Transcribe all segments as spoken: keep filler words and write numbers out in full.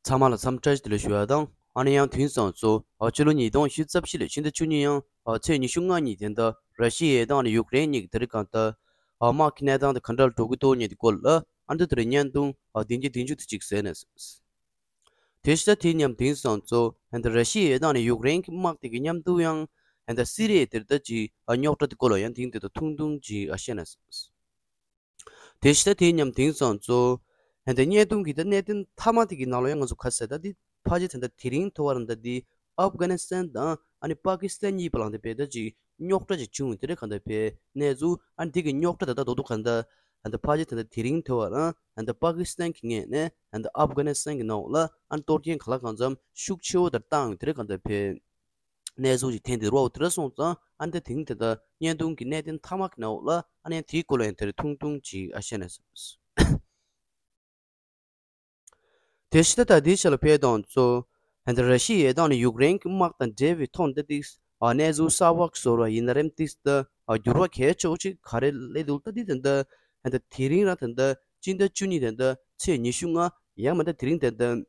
ཚང་མ་ལ་འཚམས་འདྲི་བཀྲ་ཤིས་བདེ་ལེགས་ཞུ་ཡ་དང་། ཨ་ནི་ཡང་དེང་སང་ཚོ་ཨ་ཕྱི་ལོ་ཉིས་སྟོང་ཉི་ཤུ་རྩ་བཞི་ལོའི་ཕྱི་ཟླ་བཅུ་གཉིས་ཡང་ཨ་ཚེས་ཉི་ཤུ་ལྔ་ཉིན་དེ་འདྲ་ར་ཤི་ཡ་དང་ཨ་ནི་ཡུཀ་རེན་གཉིས་ཀྱི་དེ་རིང་གང་ལྟར་ཨ་དམག་གི་གནས་སྟངས་དེ་ག་འདྲ་ལ་འགྲོ་གི་འདུག་ཉིན་དེ་སྐོར་ལ་ཨ་འདི་ལྟར་བརྙན་ཐུང་ཨ་བདུན་བརྒྱ་བདུན་ཅུ་དེ་གཅིག་གསན་ནས། དེ་ཕྱི་ཟླ་དེ་མཉམ་དེང་སང་ཚོ་ཨ་འདི་ར་ཤི་ཡ་དང་ཨ་ནི་ཡུཀ་རེན་གྱི་དམག་དེ་གི་མཉམ་དུ་ཡང་ཨ་འདི་སི་རི་ཡའི་དེར་ད་ཅིག་ཨ་རྙོག་དྲ་དེ་སྐོར་ལ་ཡང་དེང་དེ་ད་ཐུང་ཐུང་ཅིག་ཨ་བཤད་ནས། དེ་ཕྱི་ཟླ་དེ་མཉམ་དེང་སང་ཚོ་ཨ་འདི་བརྙན་ཐུང་གི་ད་གནད་དོན་མཐའ་མ་དེ་གི་ནང་ལ་ཡང་ང་ཚོ་ག་ཟེར་ད་འདི་ཕལ་ཆེར་ད་ལྟ་དེ་རིང་ཐོ་བ་རང་ད་འདི་ཨབ་གྷ་ནི་སི་ཐན་དང་ཨ་ནི་པ་ཀི་སི་ཐན་གཉིས་བར་ལ་འདི་བས་ད་ཅིག་རྙོག་དྲ་ཅིག་བྱུང་བའི་དེ་རེད་གང་ལྟར་བས་གནས་ཚུལ་ཨ་ནི་དེ་གི་རྙོག་དྲ་ད་ལྟ་རྡོག་རྡོག་གང་ལྟར་ཨ་འདི་ཕལ་ཆེར་ད་ལྟ་དེ་རིང་ཐོ་བ་རང་ཨ་འདི་པ་ཀི་སི་ཐན་གྱི་ངོས་ནས་ཨ་འདི་ཨབ་གྷ་ནི་སི་ཐན་གྱི་ནང་ལ་ཨ་ནི་གཏོར་སྐྱོན་ག་ལ་གང་འཚམ་ཤུགས་ཆེ་བོ་དེར་བཏང་ཡོད་དེ་རེད་གང་ལྟར་བས། གནས་ཚུལ་ཞིག་ཐོན་ཏེ་རོ་དེ་འདྲ་སོང་ཙང་ཨ་འདི་དེང་དེ་ལྟར་བརྙན་ཐུང་གི་གནད་དོན་མཐའ་མ་གི་ནང་ལ་ཨ་ནི་དེའི་སྐོར་ལ་ཡང་དེར་ཐུང་ཐུང་ཅིག་ཨ་བཤད་ནས། དེ་ཕྱི་ཟླ་ད་ལྟའི་ཆ་ལ་ཕེབས་དང་ཚོ་ཨ་འདི་ར་ཤི་ཡའི་དང་ནི་ཡུཀ་རེན་གྱི་དམག་དང་འབྲེལ་བའི་ཐོག་འདི་ཏིག་ཨ་གནས་ཚུལ་གསར་བ་བཟོ་ར་ཡིན་ན་རེམ་ཏིག་ད་ཨ་འགྱུར་བ་གལ་ཆེ་བོ་ཅིག་ག་རེ་སླེབས་འདུག་ད་འདི་དེ་འདྲ་ཨ་འདི་དེ་རིང་རང་དེ་འདྲ་སྤྱི་ཟླ་བཅུ་གཉིས་དེ་འདྲ་ཚེས་ཉི་ཤུ་ལྔ་ཡང་མ་འདྲ་དེ་རིང་དེ་འདྲ།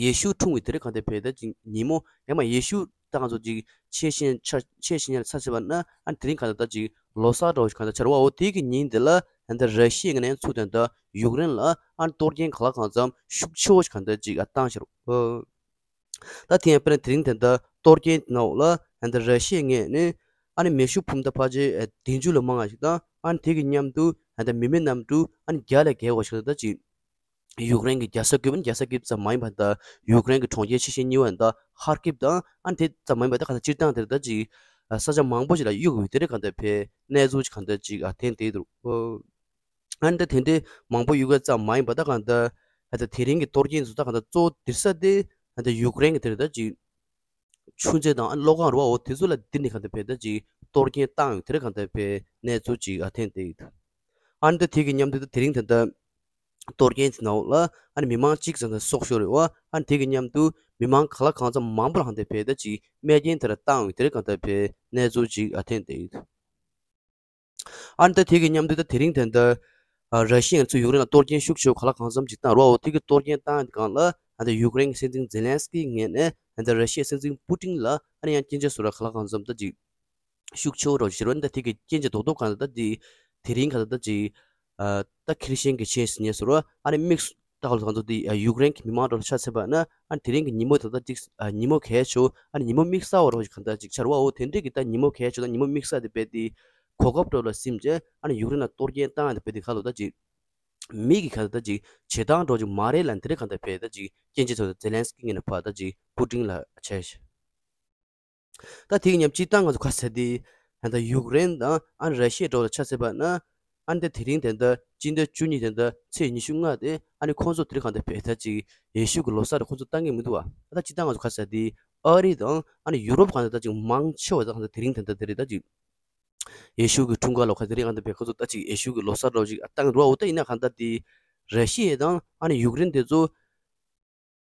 ཡེ་ཤུ་འཁྲུངས་པའི་དེ་རིང་གང་ལྟར་བས་ད་ཅིག་ཉིན་མོ་ཡང་མ་ཡེ་ཤུ་ད་ང་ཚོ་ཅིག་ཆེས་ཤེས་ཆ་ཆེས་ཤེས་ཉར་ཚ་ཟེར་བ་ན་ཨ་དེ་རིང་གང་ལྟར་ད་ཅིག་ལོ་གསར་འདྲ་བོ་ཞིག་གང་ལྟར་ཆགས་རེད་བ། འོ་དེ་གི་ཉིན་དེ་ལ་ཨ་ད་ར་ཤི་ཡའི་ངོས་ནས་ཚུར་དོན་དུ་ཡུཀ་རེན་ལ་ཨ་གཏོར་སྐྱོན་གང་ལ་གང་འཚམ་ཤུགས་ཆེ་བོ་ཞིག་གང་ལྟར་ཅིག་ཨ་བཏང་ཤག་རོ། ད་དེ་ཡང་དཔེར་ན་དེ་རིང་དེ་འདྲ་གཏོར་སྐྱོན་དེ་ནང་ལ་ཨ་ད་ར་ཤི་ཡའི་ངོས་ནས་ཨ་ནི་མེ་ཤུགས་འཕུར་མདའ་ཕལ་ཆེར་བདུན་ཅུ་ལས་མང་བ་ཞིག་དང་ཨ་ནི་དེ་གི་མཉམ་དུ་ཨ་ད་མི་མེད་གནམ་གྲུ་ཨ་ནི་བརྒྱ་ལས་བརྒལ་བ་ཞིག་ད་ཅིག་ཡུཀ་རེན་གྱི་རྒྱལ་ས་ཀིབ། རྒྱལ་ས་ཀིབ་ཙམ་མ་ཡིན་པ་ད་ཡུཀ་རེན་གྱི་གྲོང་ཁྱེར་ཆེ་ཤོས་གཉིས་པ་ད་ཧར་ཀིབ་དང་ཨ་དེ་ཙམ་མ་ཡིན་པ་ད་གང་ལྟར་སྤྱིར་བཏང་དེར་ད་ཅིག་ས་ཆ་མང་པོ་ཞིག་ལ་གཡུག་ཡོད་དེ་རེད་གང་ལྟར་བས་གནས་ཚུལ་ཅིག་གང་ལྟར་ཅིག་ཐོན་བསྡད་འདུག་ཨ་ད་དེ་འདྲའི་མང་པོ་གཡུག་ཡ་ཙམ་མ་ཡིན་པ་ད་གང་ལྟར་ད་དེ་རིང་གི་གཏོར་སྐྱོན་ཚོ་ད་གང་ལྟར་གཙོ་བོ་དེར་ས་དེ་ད་ཡུཀ་རེན་གྱི་དེར་ད་ཅིག་ཆུ་མཛོད་དང་གློག་ཁང་རུ་བ་འོ་དེ་ཚོ་ལ་འདི་ནས་གང་ལྟར་བས་ད་ཅིག་གཏོར་སྐྱོན་བཏང་ཡོད་དེ་རེད་གང་ལྟར་བས་གནས་ཚུལ་ཅིག་ཐོན་བསྡད་ཡོད། ཨ་ནི་ད་དེ་གི་མཉམ་དུ་ད་དེ་རིང་ད་ལྟ་གཏོར་སྐྱོན་དེ་ནང་ལ་ཨ་ནི་མི་མང་གཅིག་ཙམ་ཙམ་སྲོག་ཤོར་རེད་བ། ཨ་ནི་དེ་གི་མཉམ་དུ་མི་མང་གང་ལ་གང་འཚམ་མང་པོ་ལ་གང་ལྟར་བས་ད་ཅིག་རྨས་སྐྱོན་དེ་ར་བཏང་ཡོད་དེ་རེད་གང་ལྟར་བས་གནས་ཚུལ་ཅིག་ཨ་ཐོན་བསྡད་ཡོད། ཨ་ནི་ད་དེ་གི་མཉམ་དུ་ད་དེ་རིང་ད་ལྟ་ཨ་ར་ཤི་ཡ་ཚོས་ཡུཀ་རེན་ལ་གཏོར་སྐྱོན་ཤུགས་ཆེ་བོ་གང་ལ་གང་འཚམ་ཅིག་བཏང་རོགས། འོ་དེ་གི་གཏོར་སྐྱོན་བཏང་ཡོད་སྒང་ལ་ཨ་ད་ཡུཀ་རེན་གྱི་སྲིད་འཛིན་ཛེ་ལན་སི་ཀི་ངོས་ནས་ཨ་ད་ར་ཤི་ཡའི་སྲིད་འཛིན་པུ་ཏིན་ལ་ཨ་ནི་ཡང་སྐྱོན་ཆ་བཟོ་ར་གང་ལ་གང་འཚམ་ད་ཅིག་ཤུགས་ཆེ་བོ་རོ་ཞེས་པ་ནི་ད་དེ་གི་སྐྱོན་ཆ་རྡོག་རྡོག་གང་ལ་ད་དེ་དེ་རིང་གང་ལ་ད་ཅིག་ཨ་ད་ཁེར་ཤན་གྱི་ཆེས་སི་ཉེ་ཟེར་བ་ཨ་ནི་དམིགས་སུ་ད་གང་ལ་གང་འཚམ་དེ་ཡུཀ་རེན་གྱི་མི་མང་འགྲོ་ལ་ཆ་མཚོན་པ་ན་ཨ་ནི་དེ་རིང་གི་ཉིན་མོ་ད་ད་ཅིག་ཨ་ཉིན་མོ་གལ་ཆེ་བོ་ཨ་ནི་ཉིན་མོ་དམིགས་བསལ་བ་རོ་ཞིག་གང་ལ་ད་ཅིག་ཆགས་རེད་བ། འོ་དེ་འདྲས་ཀྱི་ད་ཉིན་མོ་གལ་ཆེ་བོ་དང་ཉིན་མོ་དམིགས་བསལ་དེ་བས་དེ་གོ་སྐབས་འགྲོ་ལ་སིམ་བྱས་ཨ་ནི་ཡུཀ་རེན་ལ་གཏོར་སྐྱོན་བཏང་ཡ་དེ་བས་དེ་ག་ལ་ད་ཅིག་མི་གི་ག་ད་ཅིག་བྱེད་སྟངས་འགྲོ་ཅིག་མ་རེད་ལ་འདི་རེད་གང་ལྟར་བས་ད་ཅིག་སྐྱོན་ཆ་ཚོ་ཛེ་ལན་སི་ཀི་ངོས་ནས་ཕར་ད་ཅིག་པུ་ཏིན་ལ་བྱས་ཤག་ད་དེ་གི་མཉམ་སྤྱིར་བཏང་ང་ཚོ་ག་ཟེར་དེ་ད་ཡུཀ་རེན་དང་ཨ་ནི་ར་ཤི་ཡ་འགྲོ་ལ་ཆ་མཚོན་པ་ན་ཨ་ནི་ད་དེ་རིང་དེ་འདྲ་སྤྱི་ཟླ་བཅུ་གཉིས་དེ་འདྲ་ཚེས་ཉི་ཤུ་ལྔ་དེ་ཨ་ནི་ཁོང་ཚོ་དེ་རིང་གང་ལྟར་བས་ད་ཅིག་ཡེ་ཤུ་གི་ལོ་གསར་རེད་ཁོང་ཚོ་བཏང་གི་མི་འདུག་བ། ད་སྤྱིར་བཏང་ང་ཚོ་ག་ཟེར་དེ་ཨ་རི་དང་ཨ་ནི་ཡུ་རོབ་གང་ལྟར་ད་ཅིག་མང་ཆེ་བ་ད་གང་ལྟར་དེ་རིང་དེ་འདྲ་དེ་རེད་ད་ཅིག་ཡེ་ཤུ་གི་འཁྲུངས་སྐར་ལོ་ག་དེ་རིང་གང་ལྟར་བས་ཁོང་ཚོ་ད་ཅིག་ཡེ་ཤུ་གི་ལོ་གསར་རོ་ཅིག་བཏང་གི་འདུག་བ། འོ་ད་ཡིན་ན་གང་ལྟར་དེ་ར་ཤི་ཡ་དང་ཨ་ནི་ཡུཀ་རེན་དེ་ཚོ་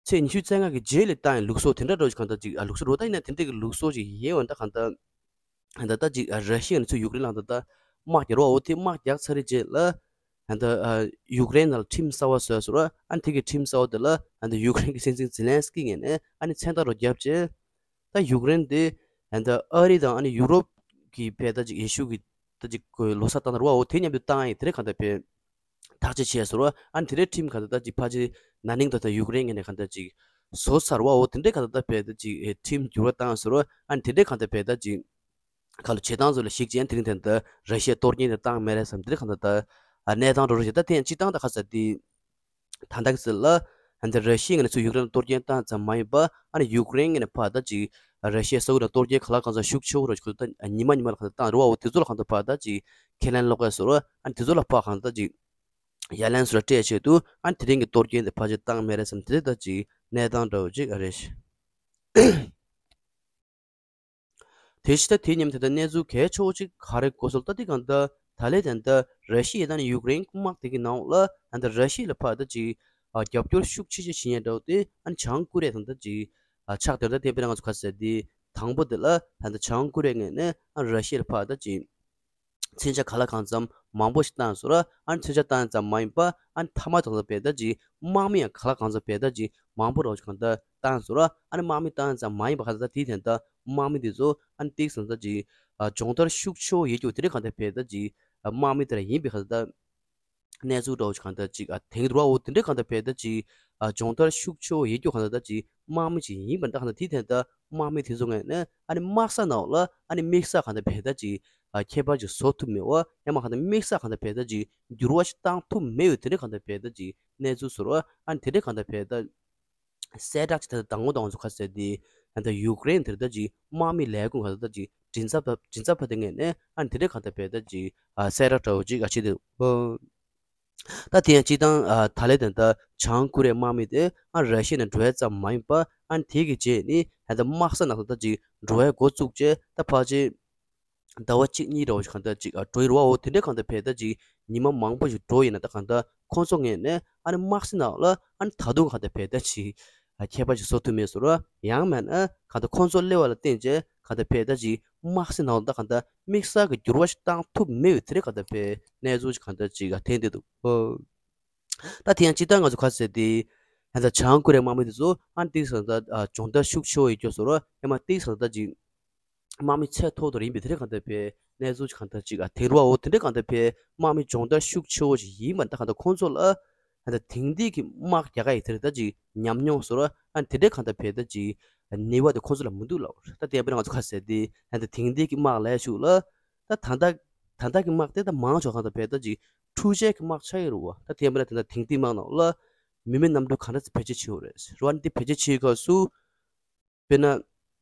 ཚེས་ཉི་ཤུ་རྩ་ལྔ་གི་རྗེས་ལ་བཏང་ཡི་ལུགས་སྲོལ་དེ་འདྲ་འདྲ་བོ་ཞིག་གང་ལྟར་ཅིག་ཨ་ལུགས་སྲོལ་རོ་ད་ཡིན་ན་དེ་འདྲ་གི་ལུགས་སྲོལ་ཞིག་ཡོད་པ་འདྲ་གང་ལྟར། ད་ལྟ་ཅིག་ཨ་ར་ཤི་ཡ་ནས་ཚུར་ཡུཀ་རེན་ལ་ད་ལྟ་དམག་རྒྱག་རོགས་འོ་དེ་དམག་རྒྱག་ཚར་རེ་རྗེས་ལ་ད་ལྟ་ཨ་ཡུཀ་རེན་ནང་ལ་ཁྲིམས་གསར་བ་བཟོས་སོང་ར། ཨ་ནི་དེ་གི་ཁྲིམས་གསར་བ་དེ་ལ་ད་ལྟ་ཡུཀ་རེན་གི་སྲིད་འཛིན་ཛེ་ལན་སི་ཀི་ངོས་ནས་ཨ་ནི་མཚན་རྟགས་རོ་བརྒྱབ་རྗེས་ད་ཡུཀ་རེན་དེ་ད་ལྟ་ཨ་རི་དང་ཨ་ནི་ཡུ་རོབ་ཀྱི་བས་ད་ཅིག་ཡེ་ཤུ་གི་ད་ཅིག་ལོ་གསར་བཏང་ན་རོ་འོ་དེ་མཉམ་དུ་བཏང་ཡི་དེ་རེད་གང་ལྟར་བས། ཐག་གཅོད་བྱས་སོང་ར། ཨ་ནི་དེ་རིང་ཁྲིམས་གང་ལྟར་ད་ཅིག་ཕལ་ཆེར་ན་ནིང་ད་ལྟ་ཡུཀ་རེན་ངོས་ནས་གང་ལྟར་ཅིག་བཟོ་ཚར་བ། འོ་དེ་འདྲའི་གང་ལྟར་ད་བས་ད་ཅིག་ཨེ་ཁྲིམས་འགྱུར་བ་བཏང་སོང་ར། ཨ་ནི་དེ་འདྲའི་གང་ལྟར་བས་ད་ཅིག་ག་ལ་བྱེད་སྟངས་ཚོ་ལ་གཞིགས་ཅན་དེ་རིང་དེ་ལྟར་ར་ཤི་ཡ་གཏོར་སྐྱོན་དེ་བཏང་མེད་རེད་བསམ་དེ་རིང་གང་ལྟར་ད་ཨ་གནས་སྟངས་འགྲོ་རོགས་བྱེད། ད་དེ་ཡང་སྤྱིར་བཏང་ད་ག་ཟེར་དེ་ད་ལྟ་གི་ཟེར་ལ་ཨ་ནི་ར་ཤི་ཡ་ངོས་ནས་ཚུར་ཡུཀ་རེན་ལ་གཏོར་སྐྱོན་བཏང་ཙམ་མ་ཡིན་པ་ཨ་ནི་ཡུཀ་རེན་ངོས་ནས་ཕར་ད་ཅིག་ར་ཤི་ཡ་ས་ཁུལ་ལ་གཏོར་སྐྱོན་ག་ལ་གང་འཚམ་ཤུགས་ཆེ་བོ་རོ་ཞིག་ཁོ་ད་ཉི་མ་ཉི་མ་ལ་གང་ལྟར་བཏང་རོ་བ། འོ་དེ་ཚོ་ལ་གང་ལྟར་ཕར་ད་ཅིག་ཁས་ལེན་སློག་ག་སོང་ར། ཨ་ནི་དེ་ཚོ་ལ་ཕར་གང་ལྟར་ཅིག་ཡ་ལན་སོ་ར་སྤྲད་ཆེད་དུ་ཨ་ནི་དེ་རིང་གི་གཏོར་སྐྱོན་དེ་ཕལ་ཆེར་བཏང་མེད་རེད་བསམ་དེ་རེད། ད་ཅིག་གནས་སྟངས་འདྲ་བོ་ཅིག་ཨ་རེད། དེ་ཕྱི་ད་དེ་མཉམ་དེ་ལྟར་གནས་ཚུལ་གལ་ཆེ་བོ་ཅིག་ག་རེ་གོ་སོང་ལ་ད་དེ་གང་ལྟར་ད་ལན་དེ་ལྟར་ར་ཤི་ཡ་དང་ནི་ཡུཀ་རེན་དམག་དེ་གི་ནང་ལ་ད་ལྟ་ར་ཤི་ཡ་ལ་ཕར་ད་ཅིག་ཨ་རྒྱབ་སྐྱོར་ཤུགས་ཆེ་ཆེ་བྱེད་ཉེན་འདྲ་བོ་དེ་ཨ་ནི་བྱང་ཀོ་རི་ཡ་དང་ད་ཅིག་ཨ་ཆགས་དེ་ད་དེ་དཔེར་ན་ང་ཚོ་ག་ཟེར་དེ་དང་པོ་དེ་ལ་ད་ལྟ་བྱང་ཀོ་རི་ཡ་ངོས་ནས་ཨ་ར་ཤི་ཡ་ལ་ཕར་ད་ཅིག་ མཚོན་ཆ་ག་ལ་གང་འཚམ་མང་པོ་ཞིག་བཏང་སོང་ར། ཨ་ནི་མཚོན་ཆ་བཏང་ཙམ་མ་ཡིན་པ། ཨ་ནི་ཐ་མག་དང་བེད་ད་ཅིག་དམག་མི་ཡང་ག་ལ་གང་འཚམ་བེད་ད་ཅིག་མང་པོ་རོགས་གང་ད་བཏང་སོང་ར། ཨ་ནི་དམག་མི་བཏང་ཙམ་མ་ཡིན་པ་གང་ད་དེའི་དོན་དག་དམག་མི་དེ་ཚོ་ཨ་ནི་ཏིག་སང་ད་ཅིག་ཨ་སྦྱོང་བརྡར་ཤུགས་ཆེ་བོ་ཡོད་རྒྱུ་དེ་འདྲ་གང་ད་བེད་ད་ཅིག་ཨ་དམག་མི་དེ་ར་ཡིན་པའི་གང་ད་གནས་ཚུལ་འདྲ་བོ་ཞིག་གང་ད་ཅིག་ཨ་དེང་རུ་བ་འོ་དེ་འདྲ་གང་ད་བེད་ད་ཅིག་ཨ་སྦྱོང་བརྡར་ཤུགས་ཆེ་བོ་ཡོད་རྒྱུ་གང་ད་ད་ཅིག་དམག་མི་ཅིག་ཡིན་པ་འདྲ་གང་ད་དེའི་དོན་དག་དམག་མི་དེ་ཚོ་ངས་ནི་ཨ་ནི་དམག་ས་ནང་ལ་ཨ་ནི་དམིགས་བསལ་གང་ད་བེད་ད་ཅིག་ཨ་ཁྱད་པར་ཅིག་བཟོ་ཐུབ་མེད་བ། ཡང་མ་གང་ད་དམིགས་བསལ་གང་ད་བེད་ད་ཅིག་འགྱུར་བ་ཞིག་བཏང་ཐུབ་མེད་ཡོད་དེ་འདྲ་གང་ད་བེད་ད་ཅིག་གནས་ཚུལ་བཟོ་ར། ཨ་ནི་དེ་འདྲ་གང་ད་བེད་ད་གསལ་བསྒྲགས་ཅིག་ད་ལྟ་དང་པོ་དང་པོ་ཚོ་ཁ་གསལ་དེ་ད་ལྟ་ཡུཀ་རེན་དེར་ད་ཅིག་དམག་མི་ལས་ཁུངས་ག་ད་ད་ཅིག་མགྲིན་ཚབ་པ་མགྲིན་ཚབ་པ་དེ་ངས་ནས་ཨ་ནི་དེ་འདྲ་གང་ད་བེད་ད་ཅིག་ཨ་གསལ་བསྒྲགས་འདྲ་བོ་ཅིག་ཨ་བྱེད་དེ་འདུག་ད་དེ་ཡང་སྤྱིར་བཏང་ཨ་ད་ལན་དེ་ད་བྱང་ཀོ་རི་ཡའི་དམག་མི་དེ་ཨ་ར་ཤི་ཡ་ནས་འགྲོ་ཡ་ཙམ་མ་ཡིན་པ། ཨ་ནི་དེ་གི་རྗེས་ནི་ད་ལྟ་དམག་ས་ནང་ད་ད་ཅིག་འགྲོ་ཡ་འགོ་བཙུགས་རྗེས་ད་ཕལ་ཆེར་ཟླ་བ་གཅིག་གཉིས་རེ་བ་ཞིག་གང་ལྟར་ཅིག་ཨ་འགྲོ་ཡི་རེད་བ། འོ་དེ་འདྲའི་གང་ལྟར་བེད་ད་ཅིག་ཉི་མ་མང་པོ་ཞིག་འགྲོ་ཡིན་ན་ད་གང་ལྟར་ཁོང་ཚོ་ངས་ནས་ཨ་ནི་དམག་སྲིད་ནང་ལ་ཨ་ནི་ད་དུང་གང་ལྟར་བེད་ད་ཅིག་ཨ་ཁྱད་པར་ཅིག་བཟོ་ཐུབ་མེད་བཟོ་ར། ཡང་མིན་ན་གང་ལྟར་ཁོང་ཚོ་སླེབས་པ་ལ་བརྟེན་བྱས་གང་ལྟར་བེད་ད་ཅིག་དམག་སྲིད་ནང་ལ་ད་གང་ལྟར་དམིགས་བསལ་གྱི་འགྱུར་བ་ཞིག་བཏང་ཐུབ་མེད་པའི་དེ་འདྲའི་གང་ལྟར་བེད་གནས་ཚུལ་ཞིག་གང་ལྟར་ཅིག་ཨ་ཐོན་བསྡད་འདུག་ད་དེ་ཡང་སྤྱིར་བཏང་ང་ཚོ་ག་ཟེར་ཏེ་ད་ལྟ་བྱང་ཀོ་རི་ཡའི་དམག་མི་དེ་ཚོ་ཨ་ནི་ཏིག་སང་ད་ཨ་སྦྱོང་བརྡར་ཤུགས་ཆེ་བོ་ཡོད་རྒྱུ་བཟོ་ར། ཡང་མ་ཏིག་སང་ད་ཅིག་དམག་མི་ཚད་མཐོ་བོ་ཡིན་པའི་དེ་འདྲ་གང་ལྟར་བེད་གནས་ཚུལ་གང་ལྟར་ཅིག་ཨ་དེང་རུ་བ་འོ་དེ་འདྲ་གང་ལྟར་བེད་དམག་མི་སྦྱོང་བརྡར་ཤུགས་ཆེ་བོ་ཞིག་ཡིན་པ་ད་གང་ལྟར་ཁོང་ཚོ་ལ་ད་ལྟ་དེང་དུས་ཀྱི་དམག་རྒྱག་ག་ཡི་དེ་འདྲ་ད་ཅིག་ཉམས་མྱོང་བཟོ་ར། ཨ་དེ་འདྲ་གང་ལྟར་བེད་ད་ཅིག་ནུས་པ་དེ་ཁོང་ཚོ་ལ་མི་འདུག་ལབ། ད་དེ་ཡང་དཔེར་ན་ང་ཚོ་ག་ཟེར་ཏེ་ད་ལྟ་དེང་དུས་ཀྱི་དམག་ལ་ཞུགས་ལ་ད་ད་ལྟ་ད་ལྟ་གི་དམག་དེ་ད་མང་ཆེ་བ་གང་ལྟར་བེད་ད་ཅིག་འཕྲུལ་ཆས་ཀྱི་དམག་ཆགས་ཡོད་རེད་བ། ད་དེ་ཡང་དཔེར་ན་ད་ལྟ་དེང་དུས་དམག་ནང་ལ་མི་མེད་གནམ་གྲུ་གང་འདྲ་ཅིག་བེད་སྤྱོད་བྱེད་ཡོད་རེད་བ། འདི་བེད་སྤྱོད་བྱེད་སྐབས་སུ་དཔེར་ན།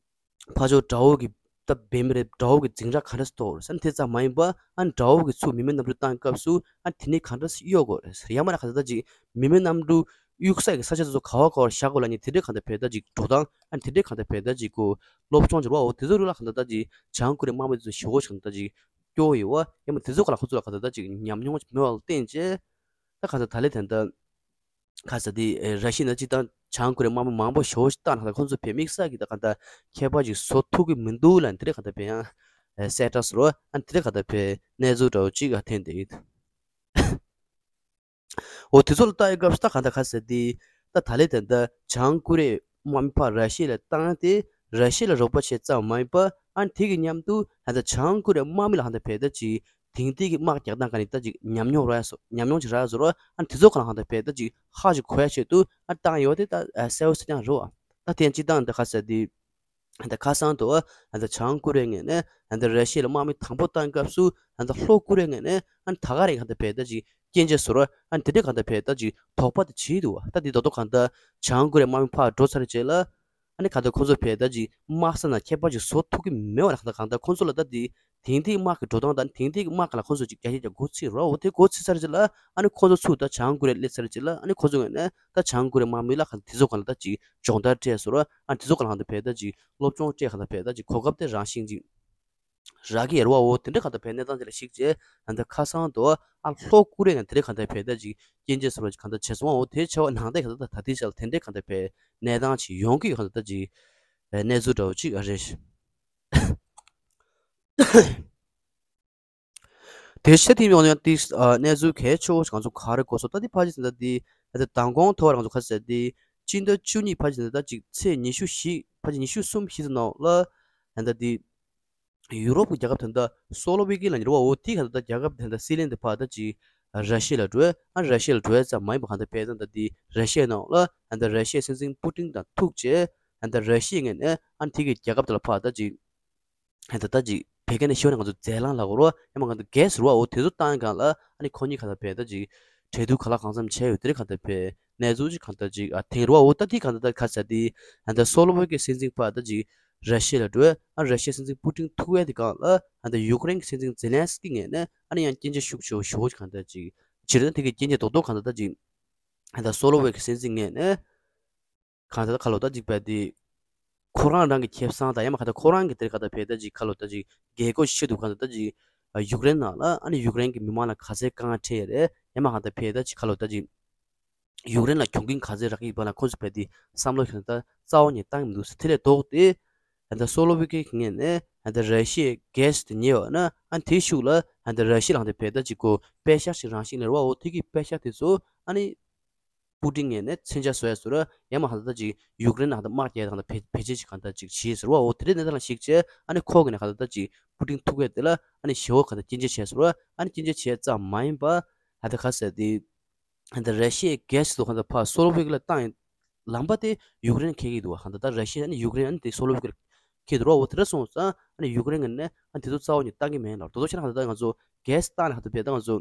ཕར་ཕྱོགས་དགྲ་བོ་གི་སྟབས་འབེན་མི་རེད། དགྲ་བོ་གི་འཛིང་རགས་ག་འདྲ་སེ་གཏོར་ས་དེ་ཙམ་མ་ཡིན་པ། ཨ་ནི་དགྲ་བོ་གི་ཚུར་མི་མེད་གནམ་གྲུ་བཏང་སྐབས་སུ་ཨ་ནི་དེ་ནས་ག་འདྲ་སེ་གཡོལ་དགོས་རེད། ཡང་མིན་ན་ག་ད་ལྟ་ཅིག་མི་མེད་གནམ་གྲུ་གཡུག་ས་གི་ས་ཆ་དེ་ཚོ་ག་བ་ག་བར་བཞག་དགོས་ལབ་མཁན་དེ་འདྲའི་ག་ད་བེད་ད་ཅིག་འགྲོ་སྟངས། ཨ་ནི་དེ་འདྲའི་ག་ད་བེད་ད་ཅིག་གོ་སློབ་སྦྱོང་བྱེད་རོགས། འོ་དེ་ཚོ་རུ་ལ་ག་ད་ལྟ་ཅིག་བྱང་ཀོ་རི་ཡའི་དམག་མི་དེ་ཚོ་ཞེ་པོ་ཞིག་ག་ད་ལྟ་ཅིག་སྐྱོ་བོ་ཡོད་བ། ཡང་མིན་དེ་ཚོ་ག་ལ་ཁོ་ཚོ་ལ་ག་ད་ལྟ་ཅིག་ཉམས་མྱོང་ཅིག་མེད་པ་ལ་བརྟེན་བྱས་ད་ག་ད་ད་ལན་དེ་འདྲ། ག་ས་དེ་ཨེ་ར་ཤི་ཡ་ནས་སྤྱིར་བཏང་བྱང་ཀོ་རི་ཡའི་དམག་མི་མང་པོ་ཞེ་པོ་ཞིག་བཏང་ན་ཁོང་ཚོ་བེད་དམིགས་བསལ་གྱི་ད་ག་ད་ཁྱད་པར་ཅིག་བཟོ་ཐུབ་ཀྱི་མི་འདུག་ལབ་དེ་འདྲ་ག་ད་བེད་ཡང་ཨེ་གསལ་བསྒྲགས་སོ་ར། ཨ་དེ་འདྲ་ག་ད་བེད་གནས་ཚུལ་འདྲ་བོ་ཅིག་ག་ཐོན་བསྡད་ཡོད། འོ་དེ་ཚོ་ལ་ལྟ་ཡི་སྐབས་སུ་ད་ག་ད་ག་ས་དེ་ད་ད་ལན་དེ་འདྲ་བྱང་ཀོ་རི་ཡའི་དམག་མི་ཕར་ར་ཤི་ཡ་ལ་བཏང་སྟེ་ར་ཤི་ཡ་ལ་རོགས་པ་བྱས་ཙམ་མ་ཡིན་པ། ཨ་དེ་གི་མཉམ་དུ་ད་ལྟ་བྱང་ཀོ་རི་ཡའི་དམག་མི་ལ་ག་ད་བེད་ད་ཅིག་དེང་དུས་ཀྱི་དམག་རྒྱག་སྟངས་ག་ནས་ད་ཅིག་ཉམས་མྱོང་རག་སོ། ཉམས་མྱོང་ཅིག་རག་སོང་ར། ཨ་ནི་དེ་ཚོ་ག་ལ་གང་ལྟར་བེད་ད་ཅིག་ཧ་ཅིག་གོ་ཡ་ཆེད་དུ་ཨ་བཏང་ཡོད་དེ་ད་གསལ་པོ་གསལ་རྐྱང་རེད་བ། ད་དེ་ཡང་སྤྱིར་བཏང་ད་ག་ས་དེ་ད་ཁ་སང་དུ་ཨ་ད་བྱང་ཀོ་རི་ཡ་ངོས་ནས་ད་ར་ཤི་ཡ་ལ་དམག་མི་དང་པོ་བཏང་སྐབས་སུ་ད་ལྷོ་ཀོ་རི་ཡ་ངོས་ནས་ཨ་ད་ག་རེ་གང་ལྟར་བེད་ད་ཅིག་སྐྱོན་བརྗོད་བཟོ་ར། ཨ་དེ་འདྲ་གང་ལྟར་བེད་ད་ཅིག་དོགས་པ་དེ་བྱེད་འདུག་བ། ད་དེ་རྡོག་རྡོག་གང་ལྟར་བྱང་ཀོ་རི་ཡའི་དམག་མི་ཕར་འགྲོ་ཚར་རྗེས་ལ། ཨ་ནི་ག་ད་ཁོ་ཚོ་བེད་ད་ཅིག་དམག་ས་ནང་ཁྱད་པར་ཅིག་བཟོ་ཐུབ་ཀྱི་མེད་པ་ལ་ག་ད་གང་ལྟར་ཁོ་ཚོ་ལ་ད་དེ་དེང་དུས་དམག་གི་འགྲོ་སྟངས་དང་དེང་དུས་ཀྱི་དམག་ག་ལ་ཁོ་ཚོ་ཅིག་རྒྱ་སྐྱེད་ཀྱང་འགོ་ཚུགས་རོགས། འོ་དེ་འགོ་ཚུགས་ཚར་རྗེས་ལ་ཨ་ནི་ཁོ་ཚོ་ཚུར་ད་བྱང་ཀོ་རི་ཡ་སླེབས་ཚར་རྗེས་ལ་ཨ་ནི་ཁོ་ཚོ་ངོས་ནས་ད་བྱང་ཀོ་རི་ཡའི་དམག་མི་ལ་ག་ད་དེ་ཚོ་ག་ལ་ད་ཅིག་སྦྱོང་བརྡར་སྤྲད་སོང་ར། ཨ་ནི་དེ་ཚོ་ག་ལ་གང་ལྟར་བེད་ད་ཅིག་སློབ་སྦྱོང་སྤྲད་ག་ད་བེད་ད་ཅིག་གོ་སྐབས་དེ་རང་བཞིན་ཅིག་རག་གི་ཡོད་རེད་བ། འོ་དེ་འདྲ་ག་ད་བེད་གནས་སྟངས་དེ་ལ་གཞིགས་བྱས་ད་ལྟ་ཁ་སང་དུ་ཨ་ལྷོ་ཀོ་རི་ཡ་ནས་དེ་འདྲ་ག་ད་བེད་ད་ཅིག་སྐྱོན་བརྗོད་བཟོ་ར་ཅིག་ག་ད་བྱས་སོང་བ། འོ་དེ་བྱས་པ་ནང་བཞིན་ག་ད་ད་ལྟའི་ཆ་ལ་དེ་འདྲ་ག་ད་བེད་གནས་སྟངས་ཅིག་ཡོང་གི་ཡོད་ག་ད་ད་ཅིག་གནས་ཚུལ་འདྲ་བོ་ཅིག་རེད། དེ་ཤེས་ཐིམ་ཡོང་ཡང་ཏིས་གནས་ཚུལ་གལ་ཆེ་བོ་ཞིག་ང་ཚོ་ག་རེ་གོ་སོང་ད་དེ་ཕལ་ཆེར་ད་དེ་ད་མདང་དགོང་ཐོག་ང་ཚོ་ག་ཟེར་དེ་སྤྱི་ཟླ་བཅུ་གཉིས་ཕལ་ཆེར་ད་ཅིག་ཚེས་ཉི་ཤུ་བཞི་ཕལ་ཆེར་ཉི་ཤུ་གསུམ་བཞི་ཙམ་ནང་ལ་ད་དེ་ཡུ་རོབ་ཀྱི་རྒྱལ་ཁབ་ད་ད་སོ་ལོ་ཝེ་ཀི་ལ་ཉེ་བ་འོ་དེ་ག་ད་རྒྱལ་ཁབ་ད་ད་སྲིད་བློན་དེ་ཕར་ད་ཅིག་ར་ཤི་ཡ་ལ་འགྲོ། ཨ་ར་ཤི་ཡ་ལ་འགྲོ་ཡ་ཙམ་མ་ཡིན་པ་ག་ད་བེད་ད་དེ་ར་ཤི་ཡའི་ནང་ལ་ད་ར་ཤི་ཡའི་སྲིད་འཛིན་པུ་ཏིན་དང་ཐུག་བྱས་ད་ར་ཤི་ཡའི་ངོས་ནས་ཨ་དེ་གི་རྒྱལ་ཁབ་དེ་ལ་ཕར་ད་ཅིག་ད་ལྟ་ཅིག་བོད་སྐད་ནས་ཤོད་ན་ང་ཚོ་རྫས་ལངས་ལབ་དགོས་རེད་བ། ཡང་མིན་ང་ཚོ་གྷེ་སི་རེད་བ། འོ་དེ་ཚོ་བཏང་སྒང་ལ་ཨ་ནི་ཁོ་གཉིས་ག་ད་བེད་ད་ཅིག་འབྲེལ་གཏུག་ག་ལ་གང་འཚམ་བྱས་ཡོད་དེ་རེད། ག་ད་བེད་གནས་ཚུལ་ཅིག་ག་ད་ཅིག་ཨ་ཐོན་རེད་བ། འོ་ད་དེ་ག་ད་ད་ག་ཟེར་དེ་ད་ལྟ་སོ་ལོ་ཝེ་ཀི་སྲིད་འཛིན་ཕར་ད་ཅིག་ར་ཤི་ཡ་ལ་འགྲོ། ཨ་ར་ཤི་ཡའི་སྲིད་འཛིན་པུ་ཏིན་ཐུག་ཡ་དེ་སྒང་ལ་ད་ལྟ་ཡུཀ་རེན་གྱི་སྲིད་འཛིན་ཛེ་ལན་སི་ཀི་ངོས་ནས་ཨ་ནི་ཡང་སྐྱོན་བརྗོད་ཤུགས་ཆེ་བོ་ཞེ་པོ་ཅིག་ག་ད་ཅིག་བྱས་རེད། ད་དེ་གི་སྐྱོན་བརྗོད་རྡོག་རྡོག་ག་ད་ད་ཅིག་ད་ལྟ་སོ་ལོ་ཝེ་ཀི་སྲིད་འཛིན་ངོས་ནས་གང་ལྟར་ཁ་ལོ་ད་ཅིག་བས་དེ། ཁོ་རང་རང་གི་ཁེ་བཟང་དང་ཡང་མ་གང་ལྟར་ཁོ་རང་གི་དེར་ག་ད་བས་ད་ཅིག་ཁ་ལོ་ད་ཅིག་རྒྱལ་སྒོ་ཆེད་དུ་གང་ལྟར་ད་ཅིག་ཡུཀ་རེན་ནང་ལ་ཨ་ནི་ཡུཀ་རེན་གྱི་མི་མང་ལ་ག་ཚད་དཀའ་ངལ་འཕྲད་ཡ་རེད། ཡང་མ་གང་ལྟར་བས་ད་ཅིག་ཁ་ལོ་ད་ཅིག་ཡུཀ་རེན་ལ་གྱོང་གུན་ག་ཚད་རག་གི་ཡོད་པ་ལ་ཁོ་ཚོ་བས་དེ་བསམ་བློ་གང་ལྟར་རྩ་བ་ནས་བཏང་གི་མི་འདུག་ཟེར། དེ་ལས་ལྡོག་སྟེ། ད་ལྟ་སོ་ལོ་ཝི་ཀེ་གི་ངོས་ནས་ད་ལྟ་ར་ཤི་ཡའི་གྷེ་སི་དེ་ཉོས་པ་ན་ཨ་དེའི་ཤུགས་ལ་ད་ལྟ་ར་ཤི་ཡ་ལ་ད་ལྟ་བས་ད་ཅིག་གོ་པད་ཤག་ཅིག་རང་བཞིན་ལ་རེད་བ། འོ་དེ་གི་པད་ཤག་དེ་ཚོ་ཨ་ནི་པུ་ཏིན་ངོས་ནས་མཚོན་ཆ་བཟོ་ཡ་ཟེར་ར་ཡང་མ་ཧ་ད་ད་ཅིག་ཡུཀ་རེན་ལ་ཧ་ད་དམག་རྒྱག་ཡ་དང་ད་བེད་བེད་སྤྱོད་ཅིག་གང་ད་ཅིག་བྱས་ཟེར་བ། འོ་དེ་རེད། གནས་སྟངས་ལ་གཞིགས་བྱས་ཨ་ནི་ཁོ་གི་ནས་ཧ་ད་ད་ཅིག་པུ་ཏིན་ཐུག་ཡ་དེ་ལ་ཨ་ནི་ཞེ་བོ་གང་ད་སྐྱོན་བརྗོད་བྱས་ཟེར་བ། ཨ་ནི་སྐྱོན་བརྗོད་བྱས་ཙམ་མ་ཡིན་པ་ཧ་ད་ག་ཟེར་དེ་ཧ་ད་ར་ཤི་ཡའི་གྷེ་སི་དེ་ཁོ་ད་ཕར་སོ་ལོ་ཝི་ཀེ་ལ་བཏང་ཡིན། ལམ་པ་དེ་ཡུཀ་རེན་འཁེལ་གྱི་འདུག་བ། ཧ་ད་ད་ར་ཤི་ཡ་ནི་ཡུཀ་རེན་ཨ་ནི་དེ་སོ་ལོ་ཝི་ཀེ་ལ་འཁེལ་འདུག་ར། འོ་དེ་འདྲ་སོང་ཙང་ཨ་ནི་ཡུཀ་རེན་གྱི་ནས་ཨ་ནི་དེ་ཚོ་རྩ་བ་ཉིད་བཏང་གི་མེད་ལ། དོ་དོ་ཆ་ན་ཧ་ད་ད་ང་ཚོ་གྷེ་སི་བཏང་ནས་ཧ་ད་བས་ད་ང་ཚོ་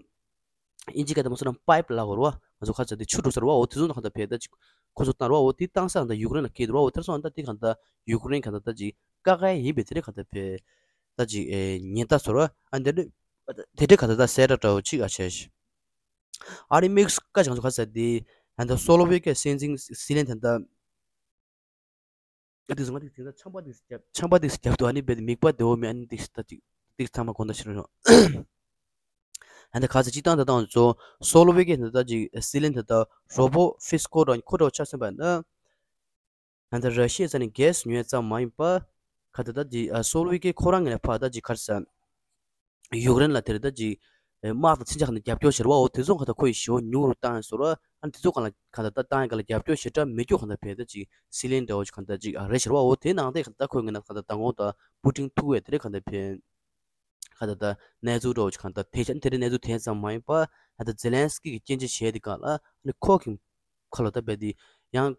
ཨིན་ཇི་སྐད་དུ་མ་སོང་ན་པའིབ་ལབ་དགོས་རེད་བ། ང་ཚོ་ཁ་ཚ་དེ་ཆུ་འགྲོ་ས་རེད་བ། འོ་དེ་ཚོ་ནང་ཧ་ད་བས་ད་ཅིག་ཁོ་ཚོ་བཏང་རེད་བ། འོ་དེ་བཏང་ས་ཧ་ད་ཡུཀ་རེན་ལ་འཁེལ་འདུག་ར། འོ་དེ་སོང་ད་དེ་གང་ད་ཡུཀ་རེན་གང་ད་ད་ཅིག་དཀའ་ངལ་ཡིན་པའི་དེ་རེད་གང་ད་བས་ད་ཅིག་ཨེ་ཉེན་བརྡ་ཚོར་བ། ཨ་འདི་འདྲ་དེ་འདྲ་གང་ད་ད་གསལ་བསྒྲགས་འདྲ་བོ་ཅིག་ཨ་བྱས། ཨ་རི་དམིགས་བཀའ་བྱང་ཚོ་ཁ་ཟེར་དེ་ཧ་ད་སོ་ལོ་ཝི་ཀེ་སྲིད་འཛིན་སྲིད་བློན་ད་ལྟ་ཨ་དེ་ཚོ་ང་དེ་དེ་ད་ཆམ་པ་དེ་རྒྱབ་ཆམ་པ་དེ་རྒྱབ་ཏུ་ཨ་ནི་བས་དེ་མིག་པ་དེ་འོ་མེ་ཨ་ནི་དེ་ད་ཅིག་དེ་ཚང་མ་གོ་ད་ཤི་རོ། ཧ་ད་ཁ་ཟེར་སྤྱི་བཏང་ད་ད་ང་ཚོ་སོ་ལོ་ཝི་ཀེ་ད་ད་ཅིག་སྲིད་བློན་ད་ད་རོ་བོ་ཧྥི་སི་ཀོ་ར་ཁོ་འདྲ་བོ་ཆགས་ཟིན་པ་ན། ད་ལྟ་ར་ཤི་ཡའི་རྩ་ནས་གྷེ་སི་ཉོས་ཙམ་མ་ཡིན་པ། ག་ད་ལྟ་ཅིག་ཨ་སོ་ལོ་ཝི་ཀེ་ཁོ་རང་ངོས་ནས་ཕར་ད་ཅིག་ག་རེ་ཟེར། ཡུཀ་རེན་ལ་དེ་རེད་ད་ཅིག་ཨེ་དམག་དང་མཚོན་ཆ་གང་ད་རྒྱབ་སྐྱོར་བྱེད་རེད་བ། འོ་དེ་ཚོ་གང་ད་ཁོ་ཡི་ཞེ་བོ་ཉུང་རུ་བཏང་ཡ་བཟོ་ར། ཨ་དེ་ཚོ་གང་ལ་གང་ད་ད་བཏང་ཡ་གང་ལ་རྒྱབ་སྐྱོར་ཞེ་དྲག་མི་སྐྱོ་གང་ད་བས་ད་ཅིག་སྲིད་བློན་འདྲ་བོ་ཅིག་གང་ད་ཅིག་ཨ་རེད་ཟེར་བ། འོ་དེ་ནང་དེ་གང་ད་ཁོའི་ངོས་ནས་གང་ད་མདང་དགོང་ད་པུ་ཏིན་ཐུག་ཡ་དེ་རེད་གང་ད་བས། ཁ་ད་ད་གནས་ཚུལ་འདྲ་བོ་ཅིག་གང་ལྟར་དེ་བྱས་ནས་དེ་རིང་གནས་ཚུལ་དེ་ཙམ་མ་ཡིན་པ། ད་ལྟ་ཛེ་ལན་སི་ཀི་གིས་སྐྱོན་བརྗོད་བྱས་དེ་གང་ལ་ཨ་ནི་ཁོ་གི་ཁ་ལོ་ད་བས་དེ་ཡང་